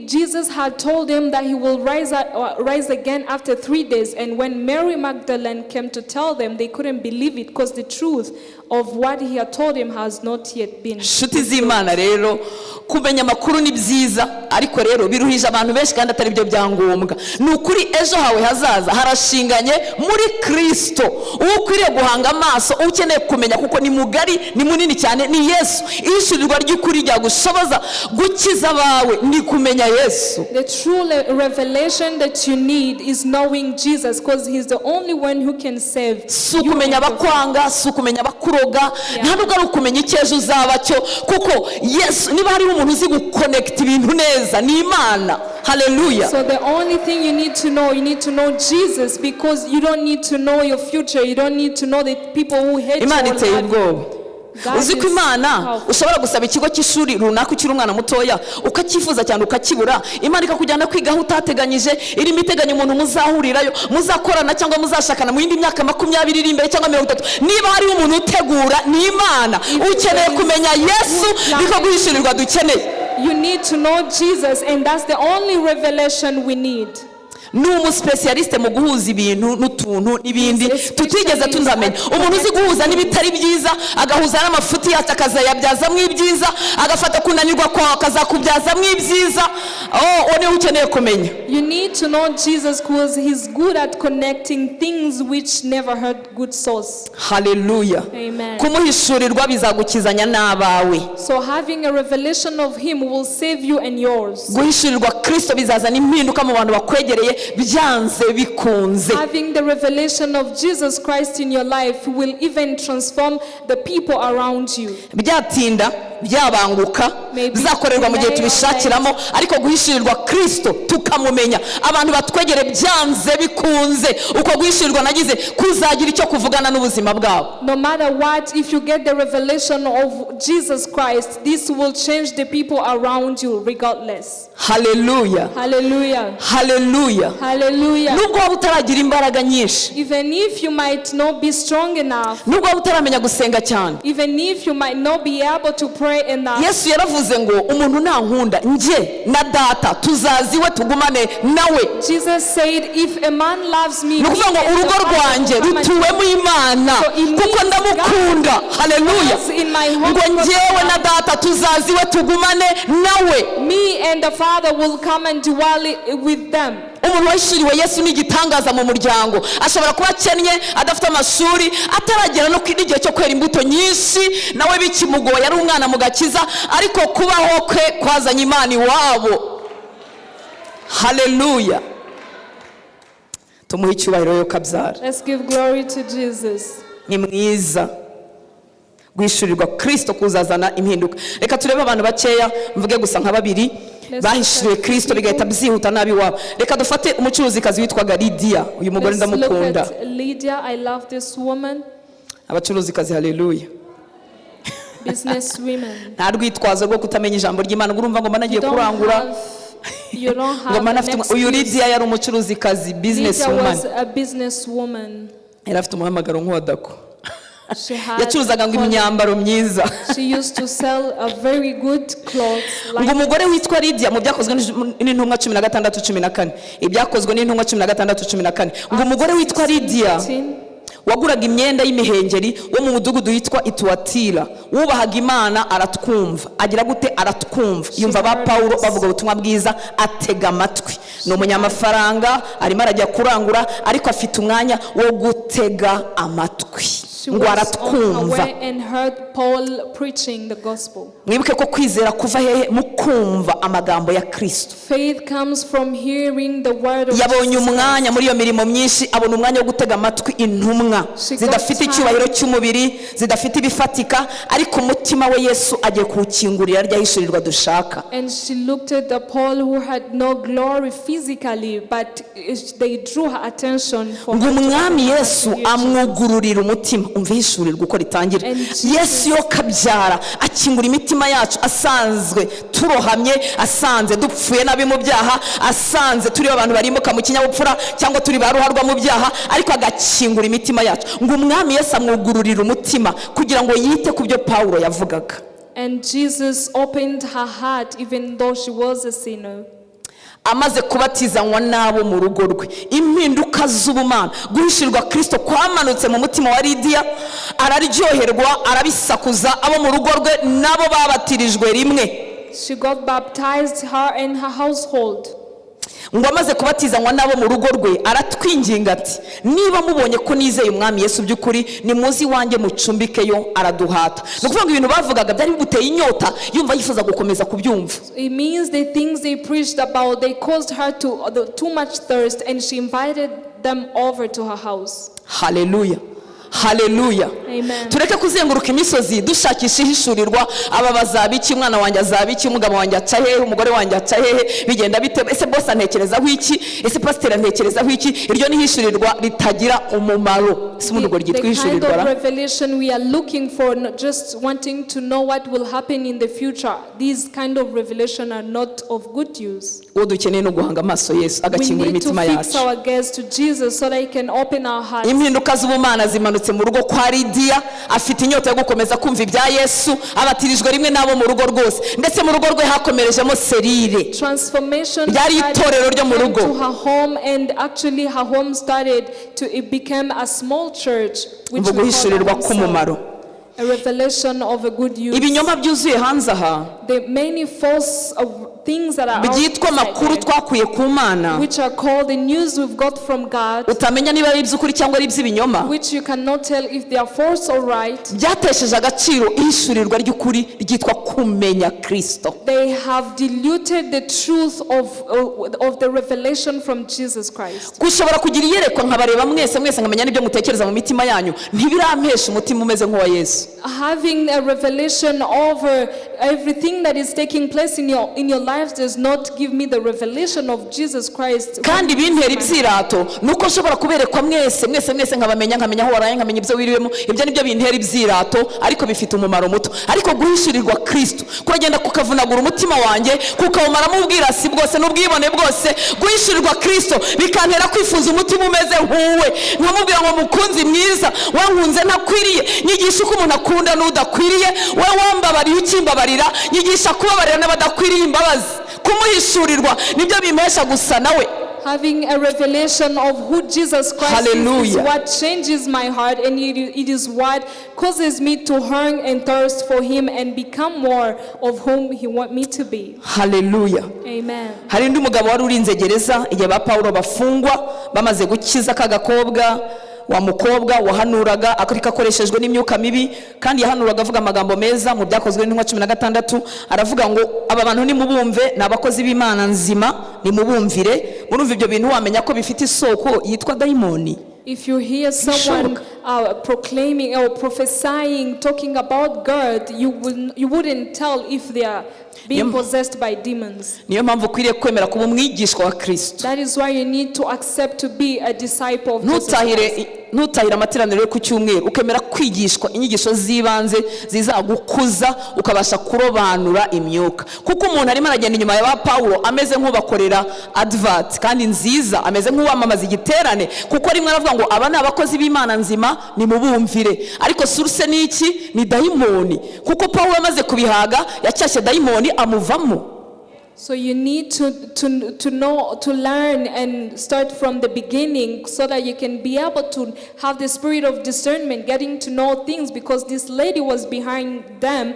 S2: Jesus had told them that he will rise again after 3 days. And when Mary Magdalene came to tell them, they couldn't believe it because the truth of what he had told them has not yet been.
S1: Inshuti z'Imana rero, kumenya amakuru ni byiza, ariko rero biruhije abantu benshi kandi atari byo byangombwa. Ni ukuri, ejo hawe hazaza harashinganye muri Kirisito. Uwo ukwiriye guhanga amaso, uwo ukeneye kumenya, kuko ni mugari, ni munini cyane, ni Yesu. Ihishurirwa ry'ukuri ryagushoboza gukiza abawe ni kumenya Yesu.
S2: The true revelation that you need is knowing Jesus because he's the only one who can save
S1: Si
S2: you
S1: ukumenya
S2: and your
S1: abakwanga, si ukumenya abakuroga,
S2: Yeah.
S1: nta nubwo ari ukumenya icyo ejo uzaba cyo, kuko Yesu, niba hariho umuntu uzi gukonekita ibintu neza, ni Imana. Haleluya.
S2: So the only thing you need to know, you need to know Jesus because you don't need to know your future. You don't need to know the people who hate you
S1: Imana
S2: or
S1: iteye
S2: love you.
S1: ubwoba.
S2: God
S1: Uzi ko
S2: is
S1: Imana
S2: powerful.
S1: ushobora gusaba ikigo cy'ishuri runaka ukiri umwana mutoya, ukacyifuza cyane ukakibura, Imana ikakujyana kwiga aho utateganyije, irimo iteganya umuntu muzahurirayo, muzakorana cyangwa muzashakana mu yindi myaka 20 iri imbere cyangwa 30. Niba hariho umuntu utegura, ni Imana. Ukeneye kumenya Yesu, niko guhishurirwa dukeneye.
S2: You need to know Jesus, and that's the only revelation we need.
S1: Ni umusipesiyalisite mu guhuza ibintu n'utuntu n'ibindi
S2: He's a
S1: tutigeze tunamenya.
S2: specialist.
S1: Umuntu uzi guhuza n'ibitari byiza, agahuza n'amafuti yacu akazayabyazamo ibyiza, agafata kunanirwa kwawe akazakubyazamo ibyiza, oh, uwo niwe ukeneye kumenya.
S2: You need to know Jesus because he's good at connecting things which never had good source.
S1: Haleluya.
S2: Amen.
S1: Kumuhishurirwa bizagukizanya n'abawe.
S2: So having a revelation of him will save you and yours.
S1: Guhishurirwa Kristo bizazana impinduka mu bantu bakwegereye byanze bikunze.
S2: Having the revelation of Jesus Christ in your life will even transform the people around you.
S1: Byatinda, byabanguka,
S2: Maybe
S1: bizakorerwa mu gihe
S2: delay or
S1: tubishakiramo, ariko guhishurirwa Kristo tukamumenya, abantu batwegere byanze bikunze, uko guhishurirwa nagize kuzagira icyo kuvugana n'ubuzima bwabo.
S2: No matter what, if you get the revelation of Jesus Christ, this will change the people around you regardless.
S1: Haleluya.
S2: Hallelujah.
S1: Haleluya.
S2: Hallelujah.
S1: Nubwo waba utaragira imbaraga nyinshi,
S2: Even if you might not be strong enough,
S1: nubwo waba utaramenya gusenga cyane,
S2: even if you might not be able to pray enough,
S1: Yesu yaravuze ngo umuntu nankunda, njye na Data tuzaza iwe tugumane nawe.
S2: Jesus said, "If a man loves me,
S1: Ni ukuvuga ngo
S2: me and
S1: urugo
S2: the Father
S1: rwanjye
S2: will come and
S1: rutuwemo Imana,
S2: So it means
S1: kuko ndamukunda. Haleluya.
S2: dwells in my home
S1: Ngo
S2: because
S1: njyewe na Data tuzaza iwe tugumane nawe.
S2: Me and the Father will come and dwell with them.
S1: Umuntu wahishuriwe Yesu ni igitangaza mu muryango. Ashobora kuba akennye, adafite amashuri, ataragera no n'igihe cyo kwera imbuto nyinshi, nawe bikimugoye, ari umwana mu gakiza, ariko kubaho kwe kwazanye Imana iwabo. Haleluya. Tumuhe icyubahiro yo kabyara.
S2: Let's give glory to Jesus.
S1: Ni mwiza. Guhishurirwa Kirisito kuzazana impinduka. Reka turebe abantu bakeya, mvuge gusa nka babiri
S2: Let's
S1: bahishuriwe
S2: look at
S1: Kirisito bigahita byihuta nabi iwabo. Reka dufate umucuruzikazi witwaga Lidiya. Uyu mugore
S2: Let's look
S1: ndamukunda.
S2: at Lydia. I love this woman,
S1: Abacuruzikazi, haleluya.
S2: Business women.
S1: Nta rwitwazo rwo kutamenya ijambo ry'Imana ngo urumva ngo mba nagiye
S2: You don't
S1: kurangura.
S2: have You don't
S1: Ngo
S2: have
S1: mana
S2: an
S1: afite uyu
S2: excuse.
S1: Lidiya yari umucuruzikazi, business
S2: Lydia
S1: woman.
S2: was a businesswoman.
S1: Yari afite umuhamagaro nk'uwa Dako.
S2: She had
S1: Yacuruzaga ngo
S2: calling.
S1: imyambaro myiza.
S2: She used to sell a very good clothes.
S1: Ngo
S2: Like
S1: umugore witwa Lidiya, mu Byakozwe n'Intumwa 16:14, Ibyakozwe n'Intumwa 16:14, ngo umugore witwa Lidiya
S2: 16,
S1: waguraga imyenda y'imihengeri, wo mu mudugudu witwa Ituwatira, wubahaga Imana, aratwumva. Agira gute? Aratwumva, yumva ba Pawulo bavuga ubutumwa bwiza, atega amatwi. Ni umunyamafaranga, arimo arajya kurangura, ariko afite umwanya wo gutega amatwi.
S2: She
S1: Ngo
S2: was on her
S1: aratwumva.
S2: way and heard Paul preaching the gospel.
S1: Mwibuke ko kwizera kuva hehe? Mu kumva amagambo ya Kristo.
S2: Faith comes from hearing the word of
S1: Yabonye
S2: Jesus.
S1: umwanya muri iyo mirimo myinshi, abona umwanya wo gutega amatwi intumwa
S2: She got
S1: zidafite
S2: time.
S1: icyubahiro cy'umubiri, zidafite ibifatika, ariko umutima we Yesu agiye kuwukingurira ryahishurirwa dushaka.
S2: And she looked at the Paul who had no glory physically, but they drew her attention for
S1: Ngo
S2: her to
S1: Umwami
S2: open her
S1: Yesu
S2: to hear Jesus.
S1: amwugururira umutima. Umva ihishurirwa uko ritangira.
S2: And Jesus-
S1: Yesu yo kabyara akingura imitima yacu, asanzwe turohamye, asanze dupfuye nabi mu byaha, asanze turi abantu barimbuka mu kinyabupfura cyangwa turi ba ruharwa mu byaha, ariko agakingura imitima yacu. Ngo Umwami Yesu amwugururira umutima kugira ngo yite ku byo Pawulo yavugaga.
S2: And Jesus opened her heart even though she was a sinner.
S1: Amaze kubatizanywa n'abo mu rugo rwe, impinduka z'ubumana, guhishirirwa Kirisito kwamanutse mu mutima wa Lidiya, araryoherwa, arabisakuza. Abo mu rugo rwe nabo babatirijwe rimwe.
S2: She got baptized, her and her household.
S1: Ngo amaze kubatizanywa n'abo mu rugo rwe, aratwinginga ati: "Niba mubonye ko nizeye Umwami Yesu by'ukuri, nimuze iwanjye mucumbikeyo." Araduhata. Ni ukuvuga ngo ibintu bavugaga byari bimuteye inyota, yumva yifuza gukomeza kubyumva.
S2: It means the things they preached about, they caused her too much thirst, and she invited them over to her house.
S1: Haleluya, haleluya.
S2: Amen.
S1: Tureke kuzenguruka imisozi dushakisha ihishurirwa. Aba bazaba iki? Umwana wanjye azaba iki? Umugabo wanjye aca hehe? Umugore wanjye aca hehe? Bigenda bite? Ese bose antekerezaho iki? Ese pasiteri antekerezaho iki? Iryo ni ihishurirwa ritagira umumaro. Ese ubundi ubwo
S2: The,
S1: ryitwa
S2: the kind
S1: ihishurirwa
S2: of
S1: ra?
S2: revelation we are looking for, not just wanting to know what will happen in the future. These kind of revelation are not of good use.
S1: Uwo dukeneye ni uguhanga amaso Yesu,
S2: We
S1: agakingura
S2: need to
S1: imitima
S2: fix
S1: yacu.
S2: our gaze to Jesus so that He can open our hearts.
S1: Impinduka z'ubumana zimanutse mu rugo kwa Lidiya. Afite inyota yo gukomeza kumva ibya Yesu. Abatirijwe rimwe n'abo mu rugo rwose, ndetse mu rugo rwe hakomerejemo cellule.
S2: Transformation
S1: Ryari
S2: started
S1: itorero ryo mu
S2: came
S1: rugo.
S2: to her home, and actually her home started to it became a small church, which
S1: Umva
S2: we call a
S1: guhishurirwa
S2: home cell.
S1: k'umumaro.
S2: A revelation of a good use.
S1: Ibinyoma byuzuye hanze aha,
S2: The many false things that are
S1: byitwa
S2: outside
S1: amakuru
S2: there,
S1: twakuye ku Mana,
S2: which are called the news we've got from God,
S1: utamenya niba ari iby'ukuri cyangwa ari iby'ibinyoma,
S2: which you cannot tell if they are false or right.
S1: byatesheje agaciro ihishurirwa ry'ukuri ryitwa kumenya Kirisito.
S2: They have diluted the truth of the revelation from Jesus Christ.
S1: Gushobora kugira iyerekwa nkabareba mwese mwese, nkamenya n'ibyo mutekereza mu mitima yanyu, ntibirampesha umutima umeze nk'uwa Yesu.
S2: Having a revelation over everything that is taking place in your lives does not give me the revelation of Jesus Christ.
S1: Kandi bintera ibyirato ni uko nshobora kuberekwa mwese mwese mwese, nkabamenya, nkamenya aho waraye, nkamenya ibyo wiriwemo. Ibyo nibyo bintera ibyirato, ariko bifite umumaro muto. Ariko guhishurirwa Kristo kuragenda kukavunagura umutima wanjye, kukawumaramo ubwirasi bwose n'ubwibone bwose. Guhishurirwa Kristo bikantera kwifuza umutima umeze nk'uwe, nkamubwira ngo: "Mukunzi mwiza, wankunze ntakwiriye, nyigisha uko umuntu akunda n'udakwiriye. We wambabariye ukimbabarira, nyigisha kubabarira n'abadakwiriye imbabazi." Kumuhishurirwa nibyo bimpesha gusa nawe.
S2: Having a revelation of who Jesus Christ is
S1: Hallelujah.
S2: what changes my heart, and it is what causes me to hunger and thirst for Him and become more of whom He wants me to be.
S1: Haleluya.
S2: Amen.
S1: Hari undi mugabo wari urinze gereza igihe ba Pawulo bafungwa, bamaze gukiza ka gakobwa, wa mukobwa wahanuraga ariko akoreshejwe n'imyuka mibi, kandi yahanuraga avuga amagambo meza. Mu Byakozwe n'Intumwa 16, aravuga ngo: "Aba bantu nimubumve, ni abakozi b'Imana nzima, nimubumvire." Murumva ibyo bintu wamenya ko bifite isoko yitwa dayimoni?
S2: If you hear someone proclaiming or prophesying, talking about God, you wouldn't tell if they are being possessed by demons.
S1: Niyo mpamvu ukwiriye kwemera kuba umwigishwa wa Kristo.
S2: That is why you need to accept to be a disciple of Jesus
S1: Ntutahire
S2: Christ.
S1: Ntutahire amateraniro yo ku cyumweru, ukemera kwigishwa inyigisho z'ibanze zizagukuza, ukabasha kurobanura imyuka, kuko umuntu arimo aragenda inyuma ya ba Pawulo ameze nk'ubakorera advert kandi nziza, ameze nk'uwamamaza igiterane, kuko rimwe aravuga ngo aba ni abakozi b'Imana nzima, nimubumvire. Ariko source ni iki? Ni dayimoni, kuko Pawulo amaze kubihaga yacyashye dayimoni amuvamo.
S2: So you need to know, to learn and start from the beginning so that you can be able to have the spirit of discernment, getting to know things, because this lady was behind them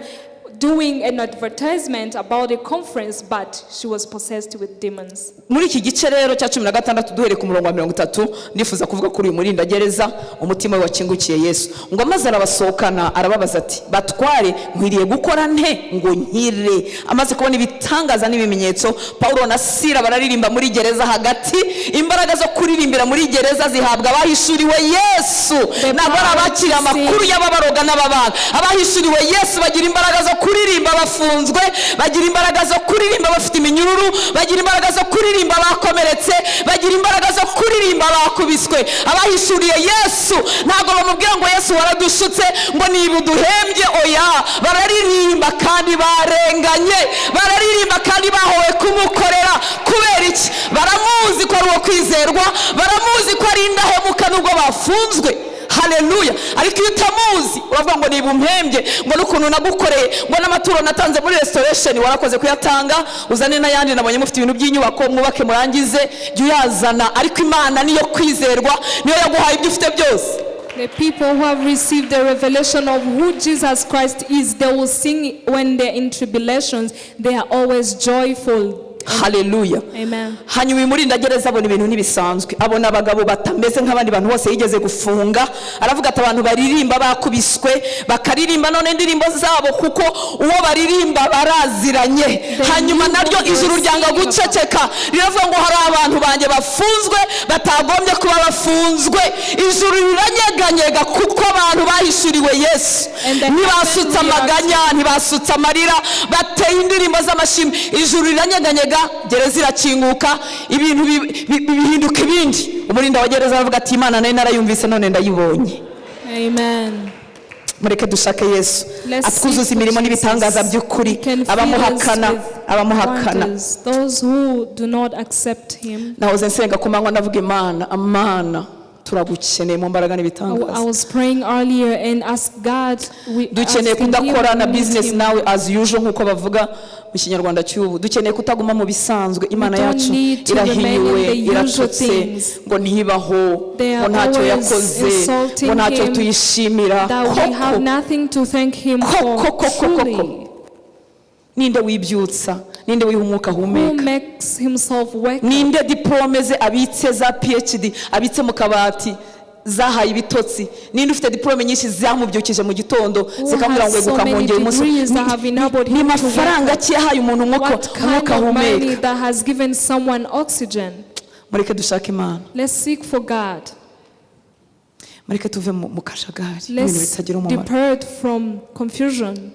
S2: doing an advertisement about a conference, but she was possessed with demons.
S1: Muri iki gice rero cya 16, duhereye ku murongo wa 30, ndifuza kuvuga kuri uyu murindagereza umutima we wakingukiye Yesu. Ngo amaze arabasohokana, arababaza ati: "Batware, nkwiriye gukora nte ngo nkire?" Amaze kubona ibitangaza n'ibimenyetso, Pawulo na Sira bararirimba muri gereza hagati. Imbaraga zo kuririmbira muri gereza zihabwa abahishuriwe Yesu, ntabwo ari abakiriye amakuru y'ababaroga n'ababaga. Abahishuriwe Yesu bagira imbaraga zo kuririmba bafunzwe, bagira imbaraga zo kuririmba bafite iminyururu, bagira imbaraga zo kuririmba bakomeretse, bagira imbaraga zo kuririmba bakubiswe. Abahishuriye Yesu ntabwo bamubwira ngo: "Yesu, waradushutse," ngo niba uduhembye. Oya, bararirimba kandi barenganye, bararirimba kandi bahowe kumukorera. Kubera iki? Baramuzi ko ari uwo kwizerwa, baramuzi ko ari indahemuka nubwo bafunzwe. Haleluya! Ariko iyo utamuzi uravuga ngo niba umpembye, ngo n'ukuntu nagukoreye, ngo n'amaturo natanze muri Restoration. Warakoze kuyatanga, uzane n'ayandi. Nabonye mufite ibintu by'inyubako, mwubake murangize, jya uyazana. Ariko Imana niyo kwizerwa, niyo yaguhaye ibyo ufite byose.
S2: The people who have received the revelation of who Jesus Christ is, they will sing when they're in tribulations. They are always joyful.
S1: Haleluya!
S2: Amen.
S1: Hanyuma uyu murindagereza abona ibintu ntibisanzwe, abona abagabo batameze nk'abandi bantu bose yigeze gufunga. Aravuga ati: "Abantu baririmba bakubiswe, bakaririmba none indirimbo zabo, kuko uwo baririmba baraziranye." Hanyuma naryo ijuru ryanga guceceka, riravuga ngo hari abantu banjye bafunzwe batagombye kuba bafunzwe. Ijuru riranyeganyega kuko abantu bahishuriwe Yesu ntibasutse amaganya, ntibasutse amarira, bateye indirimbo z'amashimwe. Ijuru riranyeganyega, gereza irakinguka, ibintu bihinduka ibindi. Umurinda wa gereza aravuga ati: "Imana nari narayumvise, none ndayibonye."
S2: Amen.
S1: Mureke dushake Yesu
S2: Let's
S1: atwuzuza
S2: seek
S1: imirimo
S2: for
S1: n'ibitangaza
S2: Jesus.
S1: by'ukuri.
S2: He can fill us
S1: Abamuhakana,
S2: with
S1: abamuhakana.
S2: wonders. Those who do not accept him.
S1: Nahoze nsenga ku manywa, ndavuga: "Imana, Amana, turagukeneye mu mbaraga
S2: I
S1: n'ibitangaza."
S2: was praying earlier and asked God. We
S1: Dukeneye
S2: asking him,
S1: kudakorana
S2: we need
S1: business
S2: him.
S1: nawe as usual, nk'uko bavuga mu Kinyarwanda cy'ubu. Dukeneye kutaguma mu bisanzwe. Imana
S2: We don't
S1: yacu
S2: need to remain in
S1: irahinyuwe,
S2: the usual
S1: iratutse,
S2: things.
S1: ngo ntibaho,
S2: They
S1: ngo
S2: are
S1: ntacyo
S2: always
S1: yakoze,
S2: insulting
S1: ngo ntacyo
S2: him,
S1: tuyishimira.
S2: that we have
S1: Koko
S2: nothing to thank him
S1: koko
S2: for.
S1: koko koko.
S2: Truly.
S1: Ninde wibyutsa? Ninde wiha umwuka
S2: Who
S1: ahumeka?
S2: makes himself wake up?
S1: Ninde diporome ze abitse za PhD abitse mu kabati zahaye ibitotsi? Ninde ufite diporome nyinshi zamubyukije mu gitondo, zikamubwira ngo
S2: Has so
S1: eguka
S2: many
S1: nkongera umunsi?
S2: degrees that have enabled
S1: Ni
S2: him to
S1: mafaranga
S2: wake
S1: ki yahaye umuntu
S2: up?
S1: umwuka
S2: What kind
S1: umwuka
S2: of money
S1: ahumeka?
S2: that has given someone oxygen?
S1: Mureke dushake Imana.
S2: Let's seek for God.
S1: Mureke tuve mu kajagari ibintu
S2: Let's
S1: bitagira umumaro.
S2: Depart from confusion,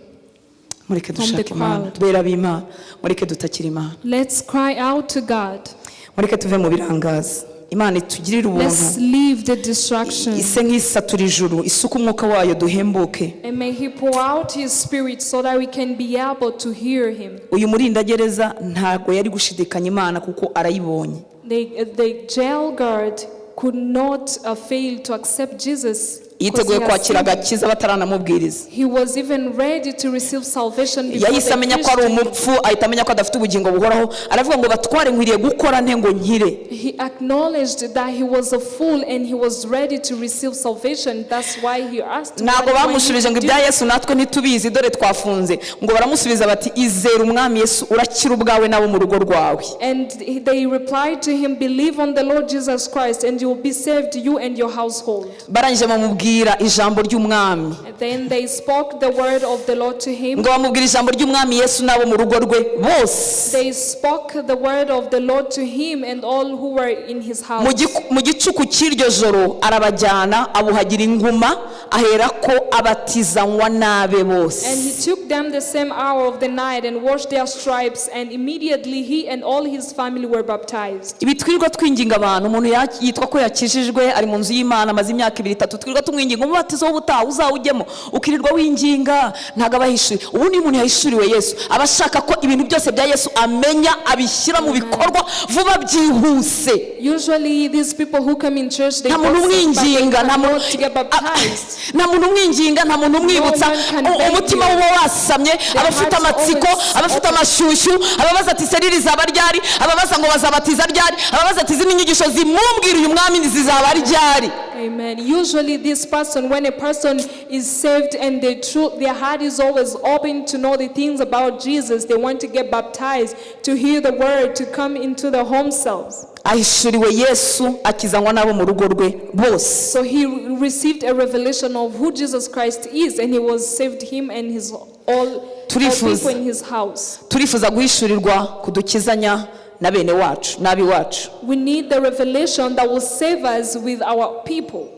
S1: Mureke
S2: from the
S1: dushake Imana.
S2: crowd.
S1: Bera b'Imana, mureke dutakire Imana.
S2: Let's cry out to God.
S1: Mureke tuve mu birangaza. Imana itugirire ubuntu,
S2: Let's leave the distraction.
S1: ise nk'isatura ijuru, isuka umwuka wayo, duhembuke.
S2: And may He pour out His Spirit so that we can be able to hear Him.
S1: Uyu murindagereza ntabwo yari gushidikanya Imana kuko arayibonye.
S2: The jail guard could not fail to accept Jesus 'cause
S1: Yiteguye
S2: he has
S1: kwakira
S2: seen him.
S1: Agakiza bataranamubwiriza.
S2: He was even ready to receive salvation before
S1: Yahise
S2: they
S1: amenya ko ari
S2: preached to him.
S1: umupfu, ahita amenya ko adafite ubugingo buhoraho. Aravuga ngo: "Batware, nkwiriye gukora nte ngo nkire?"
S2: He acknowledged that he was a fool and he was ready to receive salvation. That's why he asked,
S1: Ntabwo
S2: "What do I need
S1: bamushubije
S2: to
S1: ngo
S2: do?"
S1: ibya Yesu natwe ntitubizi, dore twafunze. Ngo baramusubiza bati: "Izera Umwami Yesu, urakira ubwawe n'abo mu rugo rwawe."
S2: And they replied to him, "Believe on the Lord Jesus Christ and you will be saved, you and your household."
S1: Barangije bamubwira ijambo ry'Umwami.
S2: And Then they spoke the word of the Lord to him.
S1: Ngo bamubwira ijambo ry'Umwami Yesu n'abo mu rugo rwe bose.
S2: They spoke the word of the Lord to him and all who were in his
S1: Mu
S2: house.
S1: Mu gicuku cy'iryo joro arabajyana, abuhagira inguma, aherako abatizanywa n'abe bose.
S2: And he took them the same hour of the night and washed their stripes, and immediately he and all his family were baptized.
S1: Ibi twirirwa twinginga abantu, umuntu yitwa ko yakijijwe, ari mu nzu y'Imana, amaze imyaka 2, 3, twirirwa tumwinginga umubatizo w'ubutaha uzawujyemo, ukirirwa winginga, ntabwo aba yahishuriwe. Ubundi iyo umuntu yahishuriwe Yesu, aba ashaka ko ibintu byose bya Yesu amenya abishyira mu bikorwa vuba byihuse.
S2: Usually, these people who come in church, they
S1: Nta muntu
S2: gossip, but they
S1: umwinginga, nta muntu
S2: cannot get baptized.
S1: nta muntu umwinginga, nta muntu umwibutsa.
S2: No one can beg
S1: Umutima
S2: you.
S1: uba wasamye, aba afite
S2: hearts
S1: amatsiko,
S2: always
S1: aba afite
S2: open.
S1: amashyushyu, ababaza ati: "Cellule izaba ryari?" Ababaza ngo: "Bazabatiza ryari?" Ababaza ati: "Izi ni inyigisho zimumbwira uyu mwami zizaba ryari?"
S2: Amen. Usually, this person, when a person is saved and their heart is always open to know the things about Jesus, they want to get baptized, to hear the word, to come into the home cells.
S1: Ahishuriwe Yesu, akizanywa n'abo mu rugo rwe bose.
S2: So he received a revelation of who Jesus Christ is, and he was saved, him and his all
S1: Turifuza.
S2: People in his house.
S1: Turifuza guhishurirwa kudukizanya na bene wacu n'ab'iwacu.
S2: We need the revelation that will save us with our people.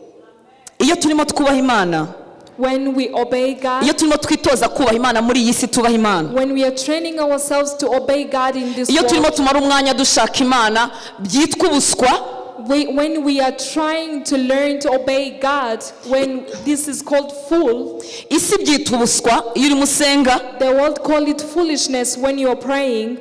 S1: Iyo turimo twubaha Imana,
S2: When we obey God,
S1: iyo turimo twitoza kubaha Imana muri iyi si, tubaha Imana,
S2: when we are training ourselves to obey God in this
S1: iyo turimo
S2: world,
S1: tumara umwanya dushaka Imana byitwa ubuswa,
S2: when we are trying to learn to obey God, when this is called fool,
S1: isi byitwa ubuswa iyo urimo usenga,
S2: the world call it foolishness when you are praying.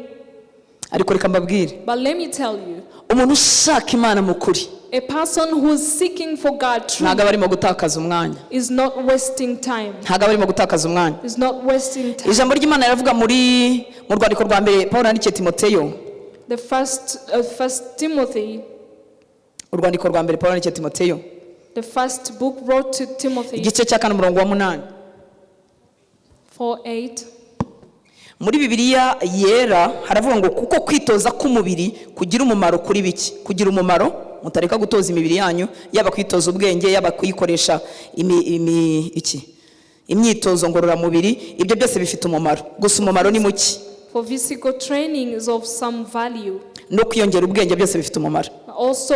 S1: Ariko reka mbabwire,
S2: But let me tell you,
S1: umuntu ushaka Imana mu kuri
S2: a person who's seeking for God truly
S1: ntabwo aba arimo gutakaza umwanya.
S2: is not wasting time.
S1: Ntabwo aba arimo gutakaza umwanya.
S2: Is not wasting time.
S1: Ijambo ry'Imana riravuga mu rwandiko rwa mbere Paul yandikiye Timoteyo.
S2: The first Timothy,
S1: Urwandiko rwa mbere Paul yandikiye Timoteyo,
S2: the first book wrote to Timothy,
S1: igice cya 4, umurongo wa 8.
S2: 4:8.
S1: Muri Bibiliya Yera haravuga ngo: "Kuko kwitoza k'umubiri kugira umumaro kuri bike." Kugira umumaro, mutareka gutoza imibiri yanyu, yaba kwitoza ubwenge, yaba kuyikoresha iki, imyitozo ngororamubiri, ibyo byose bifite umumaro, gusa umumaro ni muke.
S2: For physical training is of some value.
S1: No kwiyongera ubwenge, byose bifite umumaro.
S2: Also,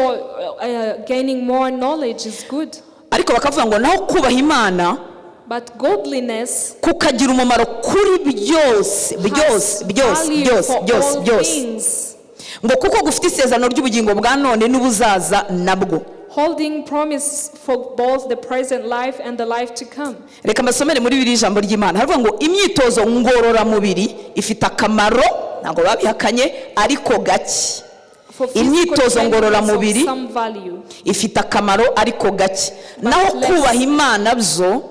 S2: gaining more knowledge is good.
S1: Ariko bakavuga ngo: "Naho kubaha Imana
S2: But godliness
S1: kukagira umumaro kuri byose, byose,
S2: has
S1: byose,
S2: value
S1: byose,
S2: for
S1: byose,
S2: all
S1: byose,"
S2: things,
S1: ngo kuko gufite isezerano ry'ubugingo bwa none n'ubuzaza nabwo.
S2: Holding promise for both the present life and the life to come.
S1: Reka mbasomere muri biri ijambo ry'Imana. Haravuga ngo imyitozo ngororamubiri ifite akamaro, ntabwo babihakanye, ariko gake.
S2: For physical
S1: Imyitozo
S2: training is of
S1: ngororamubiri
S2: some value,
S1: ifite akamaro ariko gake, naho
S2: less.
S1: kubaha Imana byo,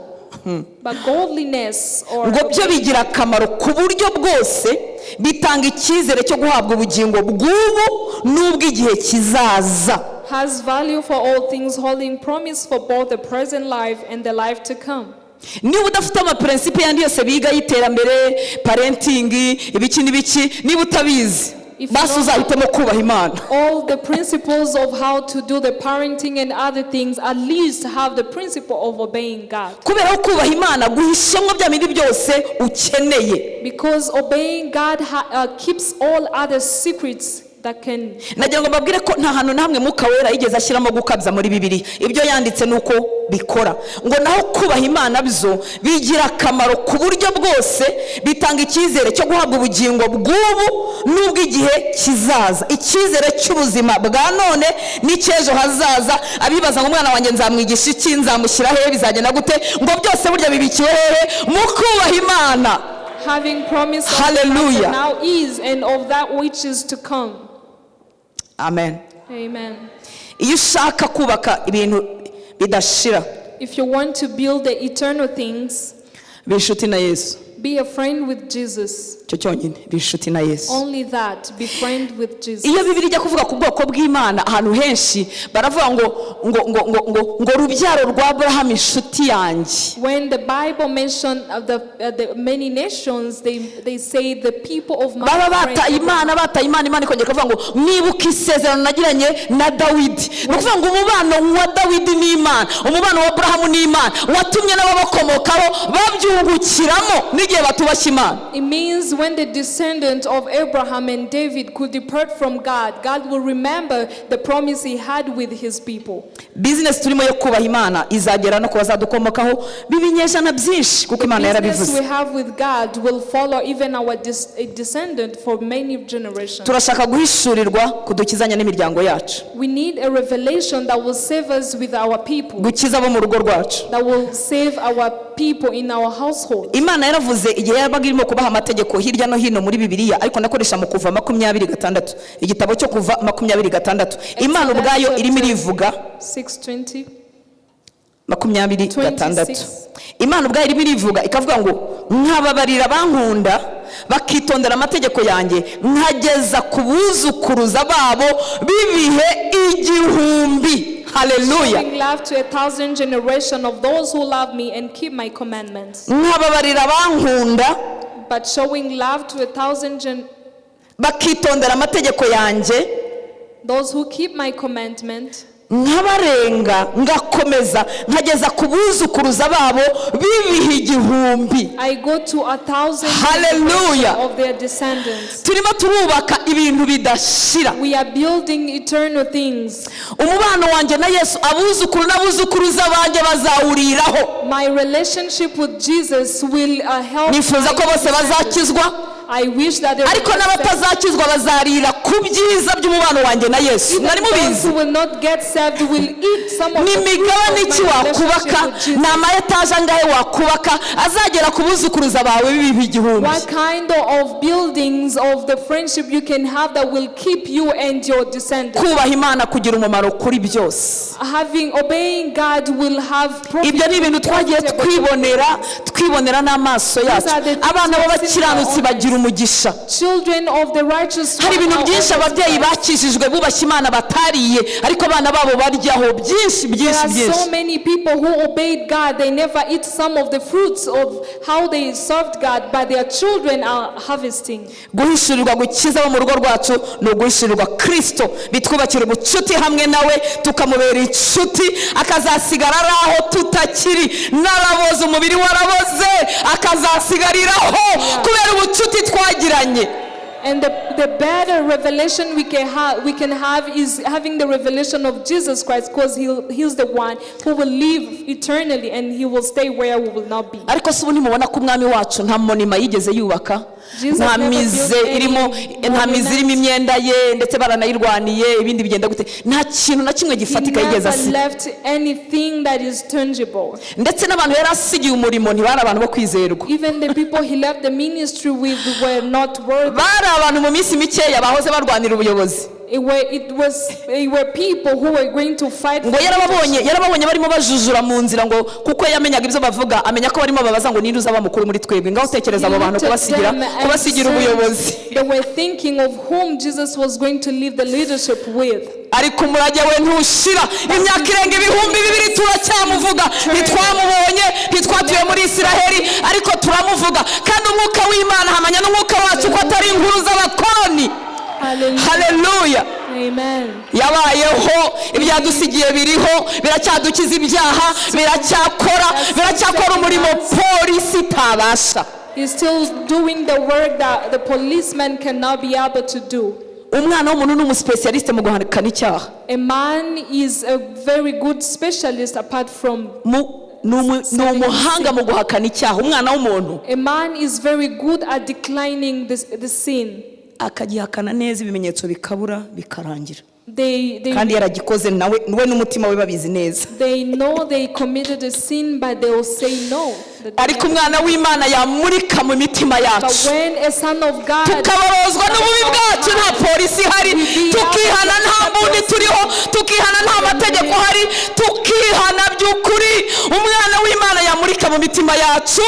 S2: But godliness or
S1: ngo byo bigira akamaro ku buryo bwose, bitanga icyizere cyo guhabwa ubugingo bw'ubu n'ubw'igihe kizaza.
S2: Has value for all things, holding promise for both the present life and the life to come.
S1: Niba udafite amaprincipe yandi yose biga y'iterambere, parenting, ibiki n'ibiki, niba utabizi,
S2: If
S1: basi uzahitemo kubaha Imana.
S2: All the principles of how to do the parenting and other things, at least have the principle of obeying God.
S1: Kubera ko kubaha Imana guhishemo bya bindi byose ukeneye.
S2: Because obeying God keeps all other secrets that can.
S1: Nagira ngo mbabwire ko nta hantu na hamwe Mwuka Wera yigeze ashyiramo gukabya muri Bibiliya. Ibyo yanditse ni uko bikora. Ngo naho kubaha Imana byo bigira akamaro ku buryo bwose, bitanga icyizere cyo guhabwa ubugingo bw'ubu n'ubw'igihe kizaza, icyizere cy'ubuzima bwa none n'icy'ejo hazaza. Abibaza ngo: "Umwana wanjye nzamwigisha iki? Nzamushyira hehe? Bizagenda gute?" Ngo byose burya bibikiwe hehe? Mu kubaha Imana.
S2: Having promise of the life
S1: Hallelujah.
S2: That now is and of that which is to come.
S1: Amen.
S2: Amen.
S1: Iyo ushaka kubaka ibintu bidashira,
S2: If you want to build the eternal things,
S1: ba inshuti na Yesu.
S2: Be a friend with Jesus.
S1: Icyo cyonyine, be inshuti na Yesu.
S2: Only that, be friend with Jesus.
S1: Iyo Bibiri ijya kuvuga ku bwoko bw'Imana, ahantu henshi baravuga ngo rubyaro rwa Aburahamu, inshuti yanjye.
S2: When the Bible mentioned of the many nations, they say the people of my
S1: Baba
S2: friend.
S1: bataye Imana, bataye Imana, Imana ikongera ikavuga ngo mwibuke isezerano nagiranye na Dawidi. Ni ukuvuga ngo umubano wa Dawidi n'Imana, umubano wa Aburahamu n'Imana watumye n'ababakomokaho babyungukiramo n'igihe batubashye Imana.
S2: It means when the descendant of Abraham and David could depart from God, God will remember the promise he had with his people.
S1: Bizinesi turimo yo kubaha Imana izagera no ku bazadukomokaho b'ibinyejana byinshi, kuko Imana
S2: Business
S1: yarabivuze.
S2: we have with God will follow even our descendant for many generations.
S1: Turashaka guhishurirwa kudukizanya n'imiryango yacu,
S2: We need a revelation that will save us with our people,
S1: gukiza abo mu rugo rwacu.
S2: That will save our people in our household.
S1: Imana yaravuze igihe yabaga irimo kubaha amategeko hirya no hino muri Bibiliya, ariko ndakoresha mu Kuva 26, igitabo cyo Kuva 26, Imana ubwayo irimo irivuga.
S2: 620.
S1: 26.
S2: 26.
S1: Imana ubwayo irimo irivuga, ikavuga ngo nkababarira abankunda bakitondera amategeko yanjye, nkageza ku buzukuruza babo b'ibihe 1000. Haleluya.
S2: Showing love to 1,000 generation of those who love me and keep my commandments.
S1: Nkababarira abankunda
S2: But showing love to 1,000
S1: bakitondera amategeko yanjye,
S2: those who keep my commandment,
S1: nkabarenga, ngakomeza nkageza ku buzukuruza babo b'ibihe 1000.
S2: I go to 1,000
S1: Hallelujah.
S2: generations of their descendants.
S1: Turimo turubaka ibintu bidashira.
S2: We are building eternal things.
S1: Umubano wanjye na Yesu, abuzukuru n'abuzukuruza banjye bazawuriraho.
S2: My relationship with Jesus will help
S1: Nifuza
S2: my
S1: ko bose
S2: descendants.
S1: bazakizwa,
S2: I wish that they will
S1: ariko
S2: accept.
S1: n'abatazakizwa bazarira ku byiza by'umubano wanjye na Yesu.
S2: Even
S1: Mwari
S2: those
S1: mubizi?
S2: who will not get saved will eat some of
S1: Ni
S2: the fruit
S1: imigabane
S2: of
S1: iki
S2: my
S1: wakubaka,
S2: relationship with Jesus.
S1: ni ama etaje angahe wakubaka azagera ku buzukuruza bawe b'ibihe 1000?
S2: What kind of buildings of the friendship you can have that will keep you and your descendants?
S1: Kubaha Imana kugira umumaro kuri byose.
S2: Having obeying God will have profit.
S1: Ibyo ni ibintu twagiye twibonera, twibonera n'amaso yacu. Abana b'abakiranutsi bagira umugisha.
S2: Children of the righteous
S1: Hari
S2: one
S1: ibintu
S2: are
S1: byinshi
S2: always
S1: ababyeyi
S2: blessed.
S1: bakijijwe bubashye Imana batariye, ariko abana babo baryaho byinshi
S2: There
S1: byinshi
S2: are so
S1: byinshi.
S2: Many people who obeyed God. They never eat some of the fruits of how they served God, but their children are harvesting.
S1: Guhishurirwa gukiza abo mu rugo rwacu ni uguhishurirwa Kirisito, bitwubakira ubucuti hamwe nawe, tukamubera inshuti, akazasigara ari aho tutakiri, naraboze, umubiri waraboze, akazasigariraho kubera ubucuti twagiranye.
S2: And the better revelation we can have is having the revelation of Jesus Christ, because he's the one who will live eternally and he will stay where we will not be.
S1: Ariko se ubu ntimubona ko Umwami wacu nta monument yigeze yubaka?
S2: Jesus
S1: Nta
S2: never
S1: musée
S2: built any
S1: irimo, nta musée irimo
S2: monument.
S1: imyenda ye, ndetse baranayirwaniye, ibindi bigenda gute, nta kintu na kimwe
S2: He
S1: gifatika yigeze
S2: never
S1: asiga.
S2: Left anything that is tangible.
S1: Ndetse n'abantu yari asigiye umurimo ntibari abantu bo kwizerwa.
S2: Even the people he left the ministry with were not worthy.
S1: Bari abantu mu minsi mikeya bahoze barwanira ubuyobozi.
S2: It were people who were going to fight
S1: Ngo
S2: for
S1: yarababonye, yarababonye barimo bajujura mu nzira, ngo kuko yamenyaga ibyo bavuga, amenya ko barimo babaza ngo ninde uzaba mukuru muri twebwe. Ngaho utekereza abo
S2: He
S1: bantu
S2: looked at
S1: kubasigira
S2: them and
S1: kubasigira
S2: discerned
S1: ubuyobozi.
S2: they were thinking of whom Jesus was going to leave the leadership with.
S1: Ariko umurage we ntushira. Imyaka irenga 2000 turacyamuvuga. Ntitwamubonye, ntitwatuye muri Isiraheli, ariko turamuvuga, kandi umwuka w'Imana ahamanya n'umwuka wacu ko atari inkuru z'abakoroni.
S2: Hallelujah.
S1: Haleluya.
S2: Amen.
S1: Yabayeho, ibyadusigiye biriho, biracyadukiza ibyaha, biracyakora, biracyakora umurimo polisi itabasha.
S2: He's still doing the work that the policeman cannot be able to do.
S1: Umwana w'umuntu ni umuspécialiste mu guhakana icyaha.
S2: A man is a very good specialist apart from
S1: Ni umuhanga mu guhakana icyaha, umwana w'umuntu.
S2: A man is very good at declining this, the sin.
S1: Akagihakana neza, ibimenyetso bikabura, bikarangira,
S2: They,
S1: kandi yaragikoze nawe, we n'umutima we babizi neza.
S2: They know they committed a sin, but they will say no, that they
S1: Ariko
S2: never.
S1: umwana w'Imana yamurika mu mitima
S2: But
S1: yacu,
S2: when a son of God
S1: tukabarozwa n'ububi bwacu nta polisi ihari, tukihana nta mbundi turiho, tukihana nta mategeko ahari, tukihana by'ukuri, umwana w'Imana yamurika mu mitima yacu,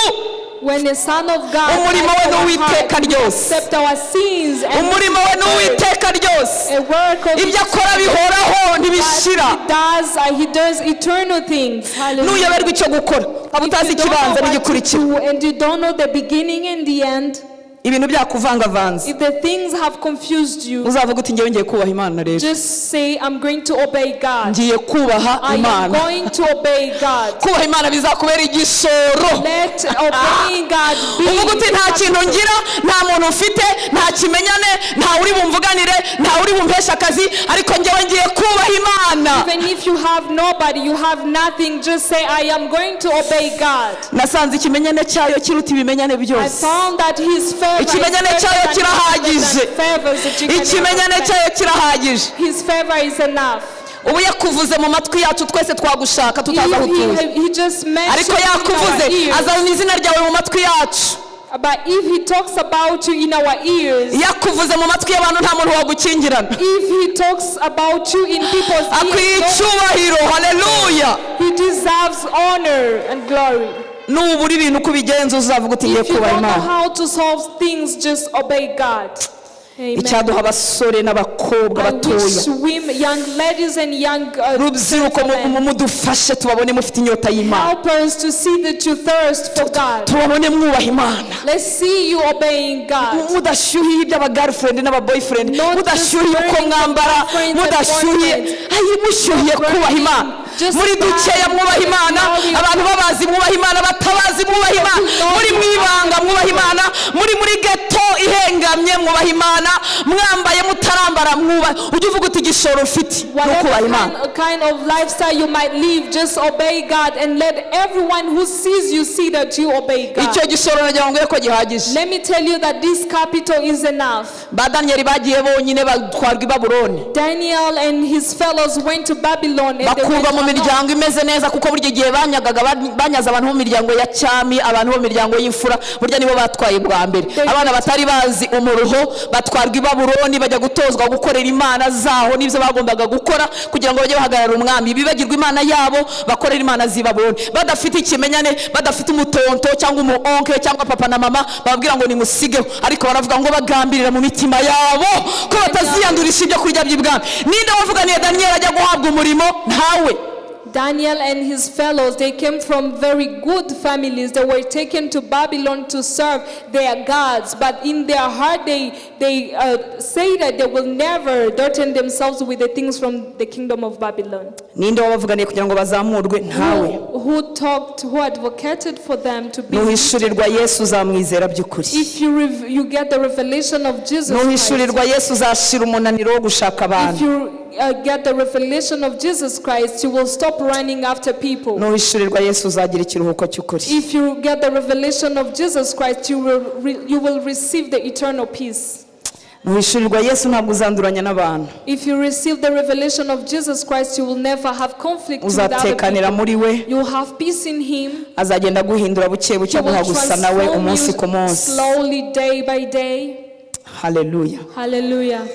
S2: When the Son of God
S1: Umurimo we
S2: died
S1: ni
S2: for our
S1: uw'iteka
S2: heart,
S1: ryose.
S2: accept our sins and
S1: Umurimo we ni uw'iteka ryose.
S2: a work of
S1: Ibyo akora bihoraho,
S2: But
S1: ntibishira.
S2: he does eternal things. Hallelujah.
S1: Nuyoberwa icyo gukora, ukaba utazi
S2: You don't know
S1: ikibanza
S2: what to
S1: n'igikurikira,
S2: do and you don't know the beginning and the end.
S1: Ibintu byakuvangavanze,
S2: If the things have confused you,
S1: uzavuga uti: "Ngewe ngiye kubaha Imana rero."
S2: just say, "I'm going to obey God."
S1: Ngiye kubaha
S2: I am
S1: Imana.
S2: Going to obey God.
S1: Kubaha Imana bizakubera igishoro.
S2: Let obeying God be.
S1: Uvuga uti: "Nta kintu ngira, nta muntu mfite, nta kimenyane, nta uri bumvuganire, nta uri bumpeshe akazi, ariko ngewe ngiye kubaha Imana."
S2: Even if you have nobody, you have nothing, just say, "I am going to obey God."
S1: Nasanze ikimenyane cyayo kiruta ibimenyane
S2: I
S1: byose.
S2: Found that His favor is
S1: Ikimenyane
S2: better
S1: cyayo
S2: than
S1: kirahagije.
S2: Favors that you can ever
S1: Ikimenyane
S2: expect.
S1: Cyayo kirahagije.
S2: His favor is enough.
S1: Ubu yakuvuze mu matwi yacu, twese twagushaka tutazi aho
S2: If
S1: utuye.
S2: he just mentioned
S1: Ariko
S2: in our
S1: yakuvuze,
S2: ears,
S1: azana izina ryawe mu matwi yacu.
S2: But if he talks about you in our ears,
S1: Yakuvuze mu matwi y'abantu, nta muntu wagukingirana.
S2: If he talks about you in people's
S1: Akwiye
S2: ears,
S1: icyubahiro. Haleluya.
S2: he deserves honor and glory.
S1: Nubura ibintu uko ubigenza, uzavuga uti: "Ngiye
S2: If you
S1: kubaha
S2: don't know
S1: Imana."
S2: how to solve things, just obey God. Amen.
S1: Icyaduha abasore n'abakobwa
S2: I
S1: batoya,
S2: wish women, young ladies and young
S1: rubyiruko,
S2: gentlemen,
S1: mudufashe tubabone mufite inyota y'Imana.
S2: Help us to see that you thirst for God.
S1: Tubabone mwubaha Imana.
S2: Let's see you obeying God.
S1: Mudashyuhiye iby'abagirlfriend n'ababoyfriend,
S2: Not
S1: mudashyuhiye
S2: just
S1: uko mwambara,
S2: burning for
S1: mudashyuhiye
S2: girlfriends and
S1: ayi, mushyuhiye kubaha Imana.
S2: Just
S1: Muri dukeya mwubaha Imana, abantu babazi mwubaha Imana, batabazi mwubaha Imana, muri mu ibanga mwubaha Imana, muri geto ihengamye mwubaha Imana, mwambaye mutarambara mwubaha. Ujye uvuga uti: "Igishoro mfite ni
S2: Whatever
S1: ukubaha Imana."
S2: kind of lifestyle you might live, just obey God and let everyone who sees you see that you obey God.
S1: Icyo gishoro nagira ngo ko gihagije.
S2: Let me tell you that this capital is enough.
S1: Ba Daniyeli bagiye bonyine, batwarwa i Babuloni,
S2: Daniel and his fellows went to Babylon and they went
S1: bakurwa mu
S2: alone.
S1: Miryango imeze neza, kuko burya igihe banyagaga banyaze abantu bo mu miryango ya cyami, abantu bo mu miryango y'imfura, burya nibo batwaye bwa mbere. Abana batari bazi umuruho batwarwa i Babuloni, bajya gutozwa gukorera imana zaho n'ibyo bagombaga gukora kugira ngo bajye bahagarara umwami, bibagirwe Imana yabo, bakorera imana z'i Babuloni, badafite ikimenyane, badafite umutonto cyangwa umu oncle cyangwa papa na mama bababwira ngo nimusigeho. Ariko baravuga ngo bagambirira mu mitima yabo ko bataziyandurisha ibyo kurya by'ibwami. Ninde wavuganiye Daniyeli ajya guhabwa umurimo? Ntawe.
S2: Daniel and his fellows, they came from very good families. They were taken to Babylon to serve their gods, but in their heart, they say that they will never dirten themselves with the things from the kingdom of Babylon.
S1: Ninde wabavuganiye kugira ngo bazamurwe? Ntawe.
S2: Who talked, who advocated for them to be?
S1: Nuhishurirwa Yesu, uzamwizera by'ukuri.
S2: If you get the revelation of Jesus Christ,
S1: Nuhishurirwa Yesu, uzashira umunaniro wo gushaka
S2: if
S1: abantu.
S2: You get the revelation of Jesus Christ, you will stop running after people.
S1: Nuhishurirwa Yesu, uzagira ikiruhuko cy'ukuri.
S2: If you get the revelation of Jesus Christ, you will receive the eternal peace.
S1: Nuhishurirwa Yesu, ntabwo uzanduranya n'abantu.
S2: If you receive the revelation of Jesus Christ, you will never have conflict with other
S1: Uzatekanira
S2: people.
S1: Muri we.
S2: You will have peace in Him.
S1: Azagenda aguhindura buke buke,
S2: He will
S1: aguha gusa nawe
S2: transform
S1: umunsi ku
S2: you
S1: munsi.
S2: Slowly, day by day.
S1: Haleluya.
S2: Hallelujah.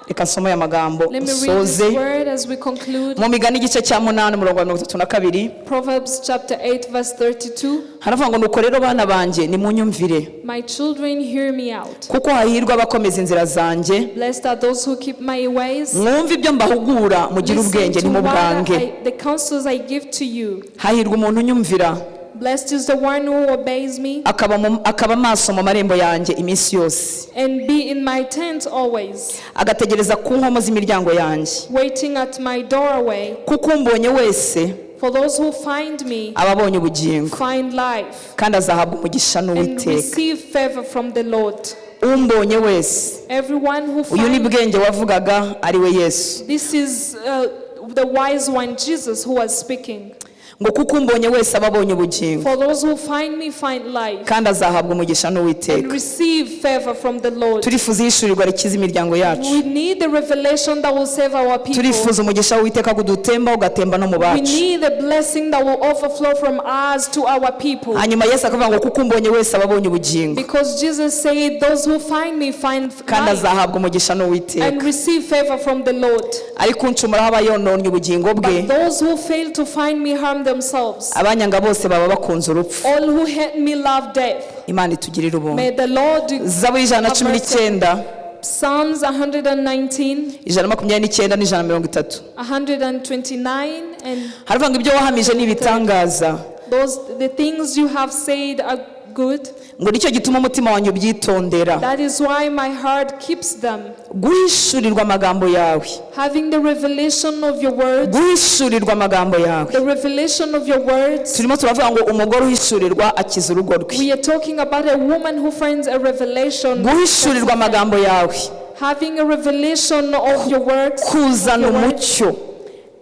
S1: Reka nsome aya magambo
S2: Let me read
S1: nsoze.
S2: this word as we conclude.
S1: Mu Migani igice cya 8, umurongo wa 32,
S2: Proverbs chapter 8, verse 32.
S1: Haravuga ngo: "Nuko rero bana banjye, nimunyumvire,
S2: My children, hear me out.
S1: Kuko hahirwa abakomeza inzira zanjye.
S2: Blessed are those who keep my ways.
S1: Mwumve ibyo mbahugura, mugire
S2: Listen
S1: ubwenge,
S2: to what
S1: ntimubwange.
S2: The counsels I give to you.
S1: Hahirwa umuntu unyumvira,
S2: Blessed is the one who obeys me
S1: akaba amaso mu marembo yanjye iminsi yose,
S2: and be in my tent always,
S1: agategereza ku nkomo z'imiryango yanjye.
S2: Waiting at my doorway.
S1: Kuko umbonye wese
S2: For those who find me
S1: aba abonye ubugingo,
S2: find life
S1: kandi azahabwa umugisha
S2: and
S1: n'Uwiteka."
S2: receive favor from the Lord.
S1: Umbonye wese.
S2: Everyone who
S1: Uyu ni
S2: finds
S1: Bwenge wavugaga, ari we Yesu.
S2: This is the wise one, Jesus, who was speaking.
S1: Ngo: "Kuko umbonye wese aba abonye ubugingo,
S2: For those who find me find life
S1: kandi azahabwa umugisha
S2: and
S1: n'Uwiteka."
S2: receive favor from the Lord.
S1: Turifuza ihishurirwa rikiza imiryango yacu.
S2: We need the revelation that will save our people.
S1: Turifuza umugisha w'Uwiteka kudutemba ugatemba no mu
S2: We
S1: bacu.
S2: Need the blessing that will overflow from us to our people.
S1: Hanyuma Yesu akavuga ngo: "Kuko umbonye wese aba abonye ubugingo,
S2: Because Jesus said, "Those who find me find
S1: kandi
S2: life
S1: azahabwa umugisha n'Uwiteka.
S2: And receive favor from the Lord."
S1: Ariko uncumuraho aba yononnye ubugingo bwe."
S2: But those who fail to find me harm harm themselves.
S1: Abanyanga bose baba bakunze urupfu.
S2: All who hate me love death.
S1: Imana itugirire ubuntu.
S2: May the Lord
S1: Zaburi ijana na cumi n'icyenda,
S2: Psalms 119,
S1: 129 n'130.
S2: 129, and
S1: Haravuga ngo ibyo wahamije ni ibitangaza,
S2: those the things you have said are good.
S1: Ngo nicyo gituma umutima wanjye ubyitondera.
S2: That is why my heart keeps them.
S1: Guhishurirwa amagambo yawe,
S2: Having the revelation of your words,
S1: guhishurirwa amagambo yawe.
S2: The revelation of your words.
S1: Turimo turavuga ngo umugore uhishurirwa akiza urugo rwe.
S2: We are talking about a woman who finds a revelation.
S1: Guhishurirwa amagambo yawe
S2: Having a revelation of your works,
S1: kuzana
S2: of your words,
S1: umucyo,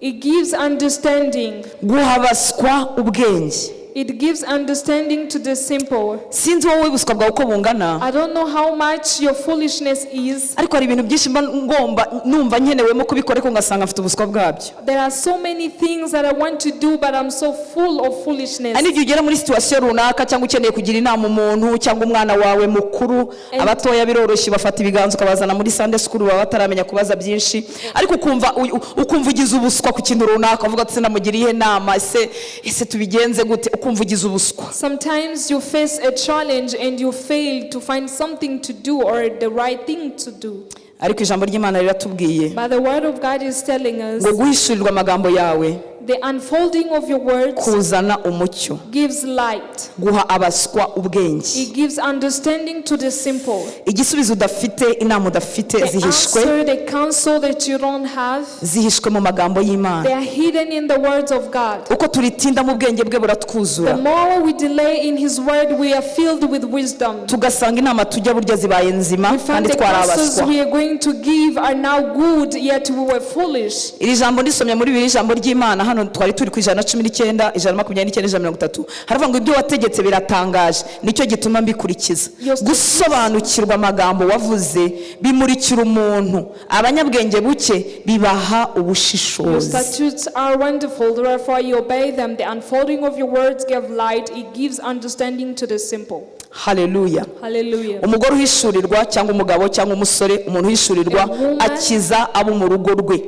S2: it gives understanding.
S1: Guha abaswa ubwenge.
S2: It gives understanding to the simple.
S1: Sinzi wowe ubuswa bwawe uko bungana,
S2: I don't know how much your foolishness is.
S1: Ariko hari ibintu byinshi mba ngomba numva nkenewemo kubikora, ariko ngasanga mfite ubuswa bwabyo.
S2: There are so many things that I want to do, but I'm so full of foolishness.
S1: Hari n'igihe ugera muri situation runaka, cyangwa ukeneye kugira inama umuntu cyangwa umwana wawe mukuru. Abatoya biroroshye, bafata ibiganza ukabazana muri Sunday school, baba bataramenya kubaza byinshi, ariko ukumva ugize ubuswa ku kintu runaka, uvuga ati: "Sinamugiriye inama, ese tubigenze gute?" Ukumva ugize ubuswa.
S2: Sometimes you face a challenge and you fail to find something to do or the right thing to do.
S1: Ariko ijambo ry'Imana riratubwiye
S2: But the word of God is telling us
S1: ngo guhishurirwa amagambo yawe
S2: the unfolding of your words
S1: kuzana umucyo,
S2: gives light.
S1: Guha abaswa ubwenge.
S2: It gives understanding to the simple.
S1: Igisubizo udafite, inama udafite,
S2: The
S1: zihishwe
S2: answer, the counsel that you don't have,
S1: zihishwe mu magambo y'Imana.
S2: They are hidden in the words of God.
S1: Uko turitinda mu bwenge bwe, buratwuzura.
S2: The more we delay in His word, we are filled with wisdom.
S1: Tugasanga inama tujya burya zibaye nzima
S2: We find
S1: kandi
S2: the counsels
S1: twarabaswa.
S2: We are going to give are now good, yet we were foolish.
S1: Iri jambo ndisomye muri bibiri, ijambo ry'Imana hano twari turi ku 119, 129, 130, haravuga ngo ibyo wategetse biratangaje, nicyo gituma mbikurikiza. Gusobanukirwa amagambo wavuze bimurikira umuntu, abanyabwenge buke bibaha
S2: Your
S1: ubushishozi.
S2: Statutes are wonderful, therefore you obey them. The unfolding of your words give light, it gives understanding to the simple.
S1: Haleluya.
S2: Hallelujah.
S1: Umugore uhishurirwa, cyangwa umugabo cyangwa umusore, umuntu uhishurirwa
S2: A woman-
S1: akiza abo mu rugo rwe.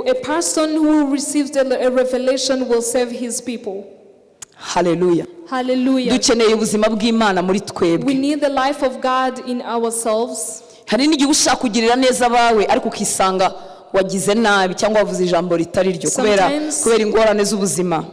S2: A person who receives a revelation will save his people.
S1: Haleluya.
S2: Hallelujah.
S1: Dukeneye ubuzima bw'Imana muri twebwe.
S2: We need the life of God in ourselves.
S1: Hari n'igihe ushaka kugirira neza abawe, ariko ukisanga wagize nabi cyangwa wavuze ijambo ritari ryo kubera kubera ingorane z'ubuzima.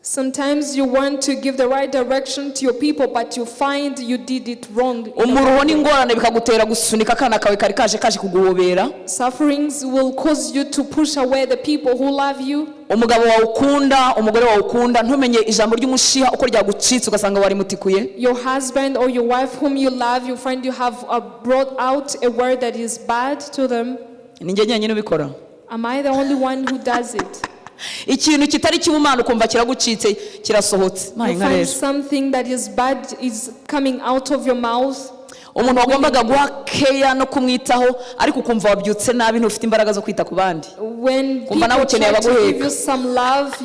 S2: Sometimes you want to give the right direction to your people, but you find you did it wrong in a
S1: Umuruho
S2: way.
S1: N'ingorane bikagutera gusunika akana kawe kari kaje kuguhobera.
S2: Sufferings will cause you to push away the people who love you.
S1: Umugabo wawe ukunda, umugore wawe ukunda, ntumenye ijambo ry'umushiha uko ryagucitse, ugasanga warimutikuye.
S2: Your husband or your wife whom you love, you find you have brought out a word that is bad to them.
S1: Ni njye njyenyine ubikora?
S2: Am I the only one who does it?
S1: Ikintu kitari cy'ubumana ukumva kiragucitse, kirasohotse. Maye
S2: You
S1: nka
S2: find
S1: rero
S2: something that is bad is coming out of your mouth.
S1: Umuntu wagombaga guha keya no kumwitaho, ariko ukumva wabyutse nabi, ntufite imbaraga zo kwita ku bandi.
S2: When
S1: Kumva nawe
S2: people
S1: ukeneye
S2: try to give
S1: abaguheka.
S2: You some love,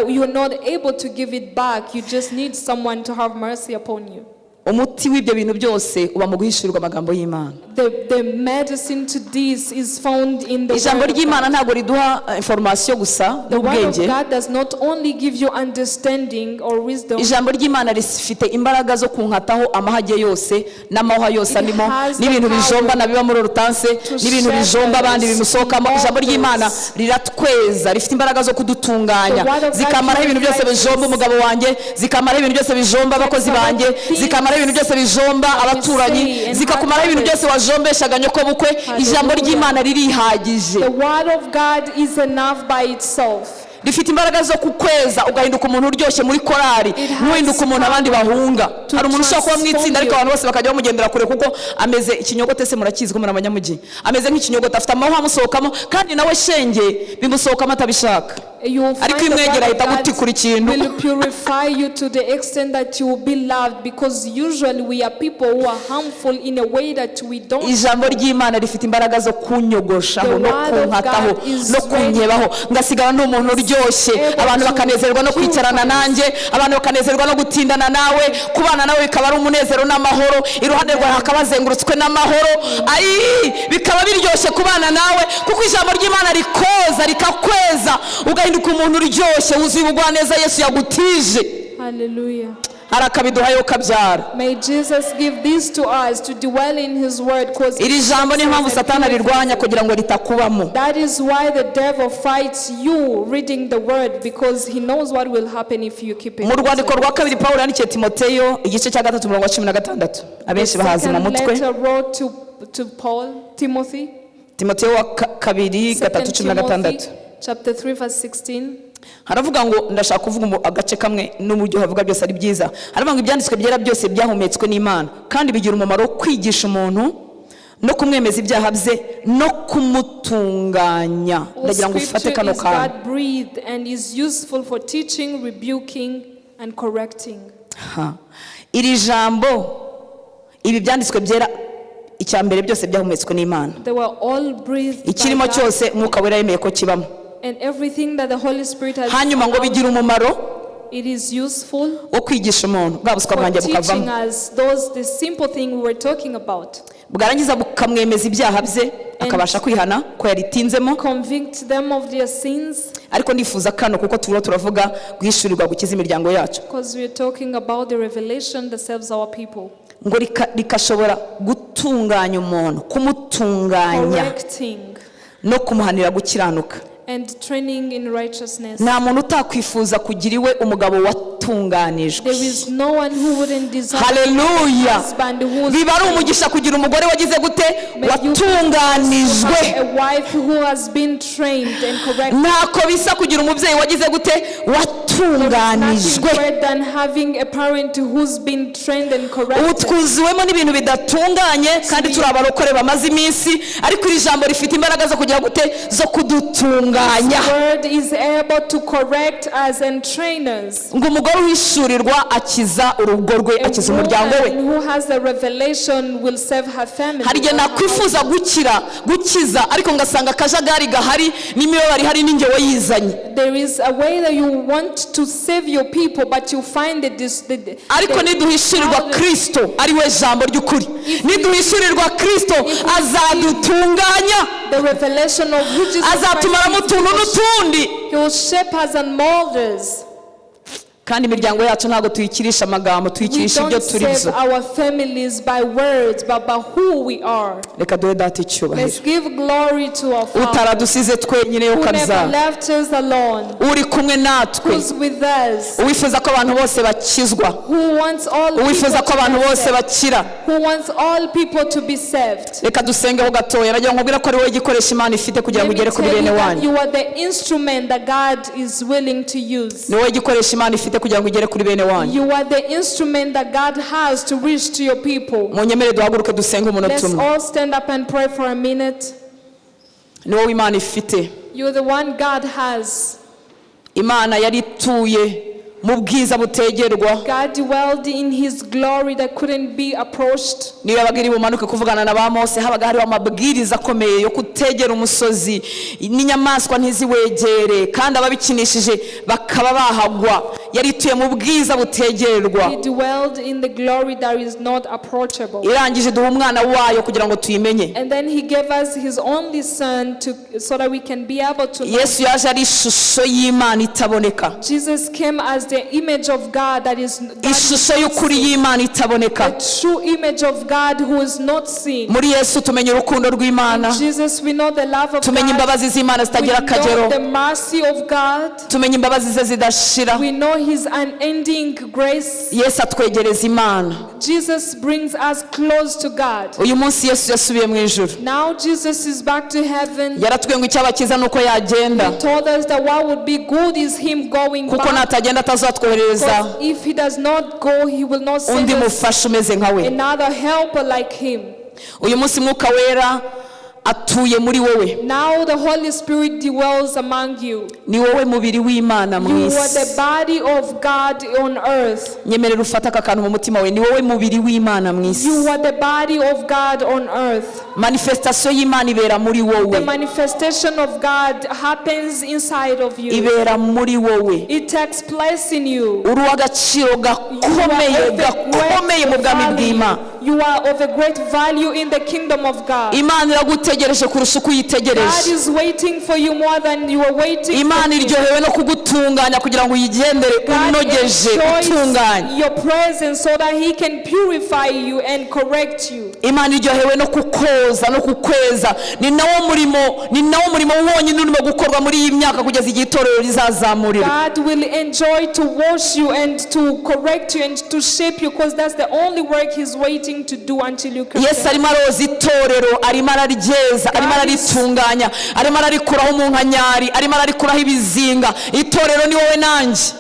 S2: you're not able to give it back. You just need someone to have mercy upon you.
S1: Umuti w'ibyo bintu byose uba mu guhishurirwa amagambo y'Imana.
S2: The medicine to this is found in the
S1: Ijambo
S2: Word of
S1: ry'Imana
S2: God.
S1: ntabwo riduha information gusa
S2: The Word of
S1: n'ubwenge.
S2: God does not only give you understanding or wisdom,
S1: Ijambo ry'Imana rifite imbaraga zo kunkataho amahage yose n'amahwa yose
S2: It
S1: arimo
S2: has the
S1: n'ibintu
S2: power
S1: bijombana biba muri orutanse
S2: to
S1: n'ibintu
S2: shepherd
S1: bijomba abandi bimusohokamo. Ijambo ry'Imana
S2: us.
S1: Riratweza, rifite imbaraga zo kudutunganya,
S2: The Word of God
S1: zikamaraho ibintu byose
S2: purifies
S1: bijomba
S2: us.
S1: umugabo wanjye, zikamaraho ibintu byose bijomba abakozi
S2: away
S1: banjye,
S2: things
S1: zikamaraho ibintu byose bijomba
S2: we
S1: abaturanyi,
S2: say and
S1: zikakumaraho ibintu
S2: others.
S1: Byose wajombeshaga nyokobukwe. Ijambo
S2: Hallelujah.
S1: ry'Imana ririhagije.
S2: The Word of God is enough by itself.
S1: Rifite imbaraga zo kukweza, ugahinduka umuntu uryoshye muri korari,
S2: It has
S1: ntuhinduke umuntu abandi bahunga.
S2: To
S1: Hari umuntu ushobora kuba mu itsinda, ariko
S2: transform you.
S1: abantu bose bakajya bamugendera kure kuko ameze ikinyogote. Se murakizi ko muri abanyamujyi? Ameze nk'ikinyogote, afite amahwa amusohokamo, kandi nawe shenge bimusohokamo atabishaka.
S2: You will
S1: Ariko
S2: find
S1: iyo
S2: the
S1: umwegera
S2: Word
S1: ahita
S2: of God
S1: agutikura ikintu.
S2: Will purify you to the extent that you will be loved, because usually we are people who are harmful in a way that we don't.
S1: Ijambo ry'Imana rifite imbaraga zo kunyogoshaho
S2: The
S1: no
S2: word of
S1: kunkataho
S2: God is
S1: no kunkebaho, ngasigara ndi umuntu uryoshye,
S2: able
S1: abantu
S2: to
S1: bakanezerwa no kwicarana
S2: purify us.
S1: nanjye, abantu bakanezerwa no gutindana nawe, kubana nawe bikaba ari umunezero n'amahoro, iruhande rwawe hakaba hazengurutswe n'amahoro. Ayi, bikaba biryoshye kubana nawe kuko ijambo ry'Imana rikoza, rikakweza, ugahinduka Ugahinduka umuntu uryoshye, wuzuye ubugwaneza Yesu yagutije.
S2: Hallelujah.
S1: Arakabiduhaye ukabyara.
S2: May Jesus give this to us to dwell in His word. Because
S1: Iri jambo niyo mpamvu Satani arirwanya, kugira ngo ritakubamo.
S2: That is why the devil fights you reading the word, because he knows what will happen if you keep it.
S1: Mu rwandiko rwa kabiri Pawulo yandikiye Timoteyo, igice cya 3, umurongo wa 16, abenshi bahazi mu
S2: Second
S1: mutwe.
S2: letter wrote to Paul, Timothy.
S1: Timoteyo wa kabiri,
S2: Second
S1: 3, 16.
S2: Timothy, chapter 3, verse 16.
S1: Haravuga ngo, ndashaka kuvuga agace kamwe n'uburyo havuga byose ari byiza. Haravuga ngo ibyanditswe byera byose byahumetswe n'Imana kandi bigira umumaro wo kwigisha umuntu no kumwemeza ibyaha bye no kumutunganya.
S2: All
S1: Ndagira ngo ufate
S2: scripture
S1: kano
S2: is
S1: kantu.
S2: God breathed and is useful for teaching, rebuking, and correcting.
S1: Ha. Iri jambo, ibi byanditswe byera, icya mbere byose byahumetswe n'Imana.
S2: They were all breathed by
S1: Ikirimo
S2: God,
S1: cyose Mwuka Wera yemeye ko kibamo.
S2: And everything that the Holy Spirit has
S1: Hanyuma ngo
S2: allowed,
S1: bigira umumaro
S2: it is useful
S1: wo kwigisha umuntu, bwa buswa
S2: for
S1: bwanjye
S2: teaching
S1: bukavamo,
S2: us those the simple thing we were talking about.
S1: Bwarangiza bukamwemeza ibyaha bye, akabasha kwihana ko yaritinzemo.
S2: Convict them of their sins,
S1: Ariko ndifuza kano kuko turiho turavuga guhishurirwa gukiza imiryango yacu.
S2: Because we are talking about the revelation that saves our people.
S1: Ngo rikashobora gutunganya umuntu, kumutunganya
S2: Correcting
S1: no kumuhanira gukiranuka.
S2: And training in righteousness.
S1: Nta muntu utakwifuza kugira iwe umugabo watunganijwe.
S2: There is no one who wouldn't desire
S1: Haleluya.
S2: a husband who's
S1: Biba ari umugisha kugira umugore wagize gute?
S2: May you
S1: Watunganijwe.
S2: have a wife who has been trained and corrected.
S1: Ntako bisa kugira umubyeyi wagize gute?
S2: There is nothing
S1: Watunganijwe.
S2: greater than having a parent who's been trained and
S1: Ubu
S2: corrected.
S1: twuzuwemo n'ibintu bidatunganye kandi turi abarokore bamaze iminsi, ariko iri jambo rifite imbaraga zo kugira gute? Zo kudutunganya.
S2: Word is able to correct us and train us.
S1: Ngo umugore uhishurirwa akiza urugo rwe,
S2: A
S1: akiza umuryango we.
S2: woman who has a revelation will save her family.
S1: Hari igihe
S2: or her
S1: nakwifuza gukira, gukiza, ariko ngasanga akajagari gahari n'imibabaro ihari n'ingewe yizanye.
S2: There is a way that you want to save your people, but you find that this.
S1: Ariko niduhishurirwa Kristo ari we jambo ry'ukuri, niduhishurirwa Kristo azadutunganya,
S2: The revelation of who Jesus
S1: azatumaramo
S2: Christ
S1: utuntu
S2: is,
S1: n'utundi.
S2: He will shape us and mold us.
S1: Kandi imiryango yacu ntabwo tuyikirisha amagambo,
S2: We
S1: tuyikirisha ibyo
S2: don't
S1: turi
S2: save
S1: byo.
S2: our families by words, but by who we are.
S1: Reka duhe Data icyubahiro,
S2: Let's give glory to our Father,
S1: utaradusize twenyine yo
S2: who never
S1: kabyara,
S2: left us alone,
S1: uri kumwe natwe,
S2: who's with us,
S1: uwifuza ko abantu bose bakizwa,
S2: who wants all people
S1: uwifuza ko
S2: to
S1: abantu
S2: be
S1: bose
S2: saved,
S1: bakira.
S2: Who wants all people to be saved.
S1: Reka dusengeho gatoya. Nagira ngo nkubwire ko ari wowe igikoresho Imana ifite kugira ngo
S2: Let me
S1: ugere kuri
S2: tell
S1: bene
S2: you that
S1: wanyu.
S2: you are the instrument that God is willing to use.
S1: Ni wowe igikoresho Imana ifite kugira ngo ugere kuri bene wanyu.
S2: You are the instrument that God has to reach to your people.
S1: Munyemere duhaguruke dusenge umunota
S2: Let's
S1: umwe.
S2: all stand up and pray for a minute.
S1: Ni wowe Imana ifite.
S2: You're the one God has.
S1: Imana yari ituye mu bwiza butegerwa.
S2: God dwelled in his glory that couldn't be approached.
S1: Niyo yabaga iri bumanuke kuvugana na ba Mose, habaga hariho amabwiriza akomeye yo kutegera umusozi, n'inyamaswa ntiziwegere, kandi ababikinishije bakaba bahagwa. Yari ituye mu bwiza butegerwa.
S2: He dwelled in the glory that is not approachable.
S1: Irangije duha umwana wayo kugira ngo tuyimenye.
S2: And then he gave us his only son so that we can be able to know.
S1: Yesu yaje ari ishusho y'Imana itaboneka,
S2: Jesus came as the image of God that is
S1: ishusho y'ukuri y'Imana itaboneka.
S2: The true image of God who is not seen.
S1: Muri Yesu tumenya urukundo rw'Imana,
S2: Jesus, we know the love of
S1: tumenya
S2: God.
S1: imbabazi z'Imana
S2: We
S1: zitagira akagero,
S2: know the mercy of God.
S1: tumenya imbabazi ze zidashira.
S2: We know his unending grace.
S1: Yesu atwegereza Imana.
S2: Jesus brings us close to God.
S1: Uyu munsi Yesu yasubiye mu ijuru.
S2: Now Jesus is back to heaven.
S1: Yaratubwiye ngo icyabakiza ni uko yagenda,
S2: He told us that what would be good is him going
S1: kuko
S2: back.
S1: natagenda atazatwoherereza
S2: Because if he does not go, he will not send
S1: undi
S2: us
S1: mufasha umeze nka we.
S2: Another helper like him.
S1: Uyu munsi Mwuka Wera atuye muri wowe.
S2: Now the Holy Spirit dwells among you.
S1: Ni wowe mubiri w'Imana mu
S2: You are the
S1: isi.
S2: Body of God on earth.
S1: Nyemerera ufate aka kantu mu mutima we: ni wowe mubiri w'Imana mu isi.
S2: You are the body of God on earth.
S1: Manifestation y'Imana ibera muri
S2: The
S1: wowe.
S2: Manifestation of God happens inside of you.
S1: Ibera muri wowe.
S2: It takes place in you.
S1: Uri uw'agaciro gakomeye, gakomeye mu bwami bw'Imana.
S2: You are of a great value in the kingdom of God.
S1: Imana iragutegereje kurusha uko
S2: God
S1: uyitegereje.
S2: is waiting for you more than you are waiting
S1: Imana
S2: for him.
S1: iryohewe no kugutunganya kugira ngo uyigendere
S2: God
S1: unogeje, utunganye.
S2: enjoys your presence so that he can purify you and correct you.
S1: Imana iryohewe no kukoza no kukweza. Ni nawo murimo wonyine urimo gukorwa muri iyi myaka kugeza igihe itorero rizazamurirwa.
S2: God will enjoy to wash you and to correct you and to shape you, because that's the only work he's waiting to do until you come.
S1: Yesu arimo aroza itorero, arimo araryeza, arimo araritunganya, arimo ararikuraho umunkanyari, arimo ararikuraho ibizinga. Itorero ni wowe nanjye.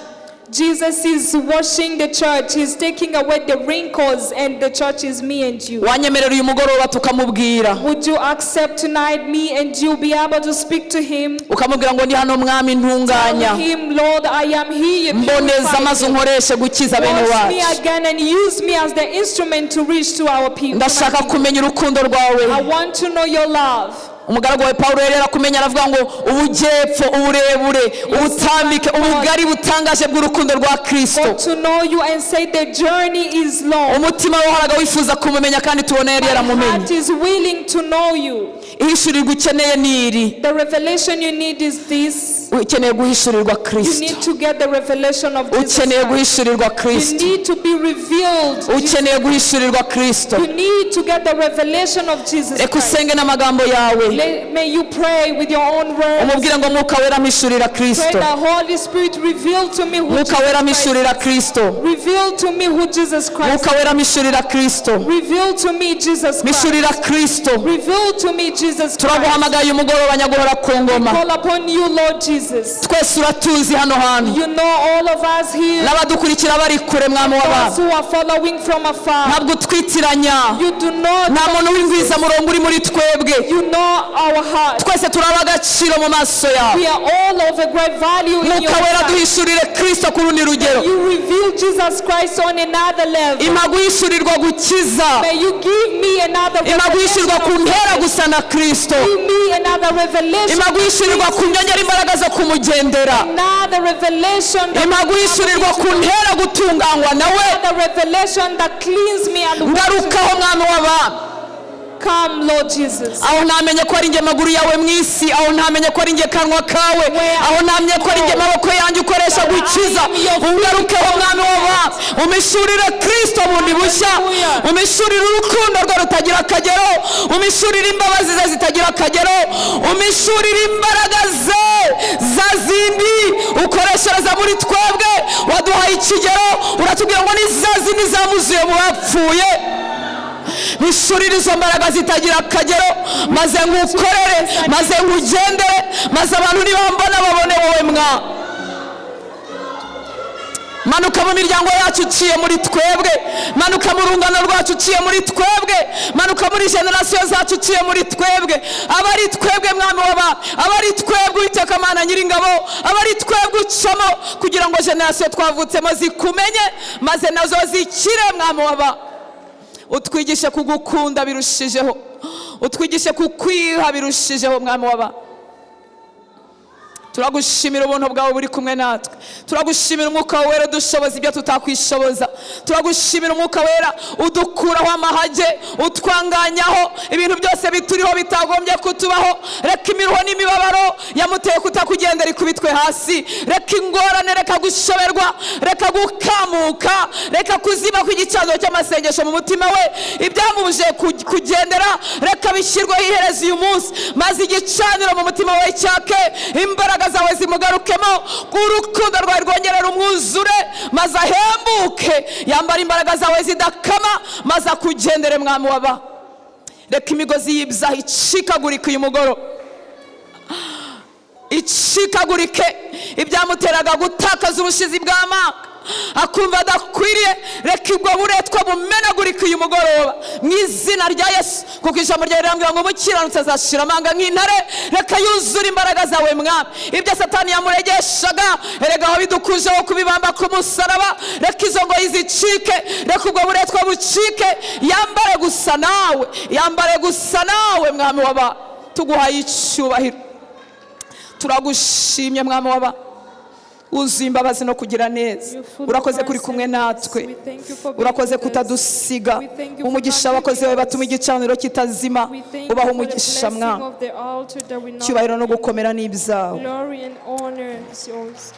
S2: Jesus is washing the church. He's taking away the wrinkles, and the church is me and you.
S1: Wanyemerera uyu mugoroba tukamubwira?
S2: Would you accept tonight me and you be able to speak to him?
S1: Ukamubwira ngo ndi hano mwami, ntunganya.
S2: Tell him, "Lord, I am here.
S1: Mboneza
S2: Purify
S1: maze
S2: me.
S1: unkoreshe gukiza bene
S2: Wash me
S1: wacu.
S2: again and use me as the instrument to reach to our people."
S1: Ndashaka kumenya urukundo rwawe.
S2: I want to know your love.
S1: Umugaragu wawe Pawulo yari yarakumenya, aravuga ngo ubujyepfo, uburebure, ubutambike, ubugari butangaje bw'urukundo rwa Kristo.
S2: Got to know you and say the journey is long.
S1: Umutima we wahoraga wifuza kumumenya kandi tubona yari
S2: My
S1: yaramumenye.
S2: heart is willing to know you.
S1: Ihishurirwa ukeneye ni iri.
S2: The revelation you need is this.
S1: Ukeneye guhishurirwa
S2: You
S1: Kristo.
S2: need to get the revelation of Jesus
S1: Ukeneye
S2: Christ.
S1: guhishurirwa
S2: You
S1: Kristo.
S2: need to be revealed.
S1: Ukeneye guhishurirwa Kristo.
S2: You need to get the revelation of Jesus
S1: Reka
S2: Christ.
S1: usenge n'amagambo yawe.
S2: May you pray with your own words.
S1: Umubwire ngo Mwuka Wera, mpishurira
S2: Pray
S1: Kristo.
S2: the Holy Spirit, reveal to me who
S1: Mwuka
S2: Jesus
S1: Wera,
S2: Christ.
S1: mpishurira Kristo.
S2: Reveal to me who Jesus Christ.
S1: Mwuka Wera, mpishurira Kristo.
S2: Reveal to me Jesus Christ.
S1: Mpishurira Kristo.
S2: Reveal to me Jesus Christ.
S1: Turaguhamagaye umugoroba, nyaguhora ku ngoma.
S2: Call upon you, Lord Jesus.
S1: Twese uratuzi hano hantu,
S2: You know all of us here.
S1: n'abadukurikira bari kure, mwami w'abantu.
S2: Those who are following from afar.
S1: Ntabwo utwitiranya.
S2: You do not.
S1: Nta muntu w'ingwizamurongo uri muri twebwe.
S2: You know our heart.
S1: Twese turaba agaciro mu maso yawe.
S2: We are all of a great value in your
S1: Mwuka Wera,
S2: sight.
S1: duhishurire Kristo ku rundi rugero.
S2: You reveal Jesus Christ on another level.
S1: Impa guhishurirwa gukiza.
S2: May you give me another
S1: Impa
S2: revelation
S1: guhishurirwa
S2: of
S1: ku ntera
S2: Jesus.
S1: gusa na Kristo.
S2: Give me another revelation.
S1: Impa guhishurirwa ku nyongera imbaraga zo kumugendera.
S2: Another revelation that
S1: Impa guhishurirwa ku ntera gutunganywa nawe.
S2: Another revelation that cleans me and
S1: Ngarukaho, mwami w'abami.
S2: Come, Lord Jesus.
S1: Aho ntamenye ko ari njye maguru yawe mu isi, aho ntamenye ko ari njye kanwa kawe, aho ntamenye ko ari njye maboko yanjye ukoresha gukiza, ungarukeho mwami w'abami, umpishurire Kristo bundi bushya, umpishurire urukundo rwe rutagira akagero, umpishurire imbabazi ze zitagira akagero, umpishurire imbaraga ze za zindi ukoreshereza muri twebwe. Waduhaye ikigero, uratubwira ngo ni za zindi zamuzuye mu bapfuye. Mpishurire izo mbaraga zitagira akagero, maze nkukorere, maze nkugendere, maze abantu nibambona babone wowe. Mwa manuka mu miryango yacu uciye muri twebwe, manuka mu rungano rwacu uciye muri twebwe, manuka muri generasiyo zacu uciye muri twebwe. Aba ari twebwe, mwami w'aba, aba ari twebwe, Uwiteka Mana Nyiringabo, aba ari twebwe ucamo kugira ngo generasiyo twavutsemo zikumenye maze nazo zikire. Mwami w'aba, utwigishe kugukunda birushijeho, utwigishe kukwiha birushijeho. Mwami w'aba, turagushimira ubuntu bwawe buri kumwe natwe. Turagushimira Umwuka Wera udushoboza ibyo tutakwishoboza. Turagushimira Umwuka Wera udukuraho amahage, utwanganyaho ibintu byose bituriho bitagombye kutubaho. Reka imiruho n'imibabaro yamuteye kutakugendera ikubitwe hasi. Reka ingorane, reka gushoberwa, reka gukamuka, reka kuzima kw'igicaniro cy'amasengesho mu mutima we, ibyamubujije kugendera, reka bishyirweho iherezo uyu munsi, maze igicaniro mu mutima we cyake, imbaraga zawe zimugarukemo, urukundo rwawe rwongerera umwuzure, maze ahembuke, yambara imbaraga zawe zidakama, maze akugendere. Mwami waba, reka imigozi y'ibyaha icikagurike uyu mugoroba, icikagurike. Ibyamuteraga gutakaza ubushizi bw'amanga, akumva adakwiriye, reka ubwo buretwa bumenagurike uyu mugoroba mu izina rya Yesu, kuko ijambo ryawe rirambwira ngo umukiranutsi azashira amanga nk'intare. Reka yuzure imbaraga zawe, mwami. Ibyo Satani yamuregeshaga, erega aho bidukujeho kubibamba ku musaraba. Reka izo ngoyi zicike, reka ubwo buretwa bucike, yambare gusa nawe, yambare gusa nawe. Mwami waba, tuguhaye icyubahiro, turagushimye mwami waba. Wuzuye imbabazi no kugira neza.
S2: You're full of
S1: Urakoze kuri
S2: mercy
S1: kumwe
S2: and grace.
S1: natwe.
S2: We thank you for being
S1: Urakoze
S2: with us.
S1: kutadusiga.
S2: We thank you for
S1: Umugisha
S2: not
S1: abakozi bawe
S2: leaving
S1: batuma
S2: us.
S1: igicaniro kitazima.
S2: We thank you
S1: Ubaha
S2: for the
S1: umugisha
S2: blessing
S1: mwana.
S2: of the altar that we not
S1: Icyubahiro no gukomera ni ibyawe.
S2: Glory and honor is yours.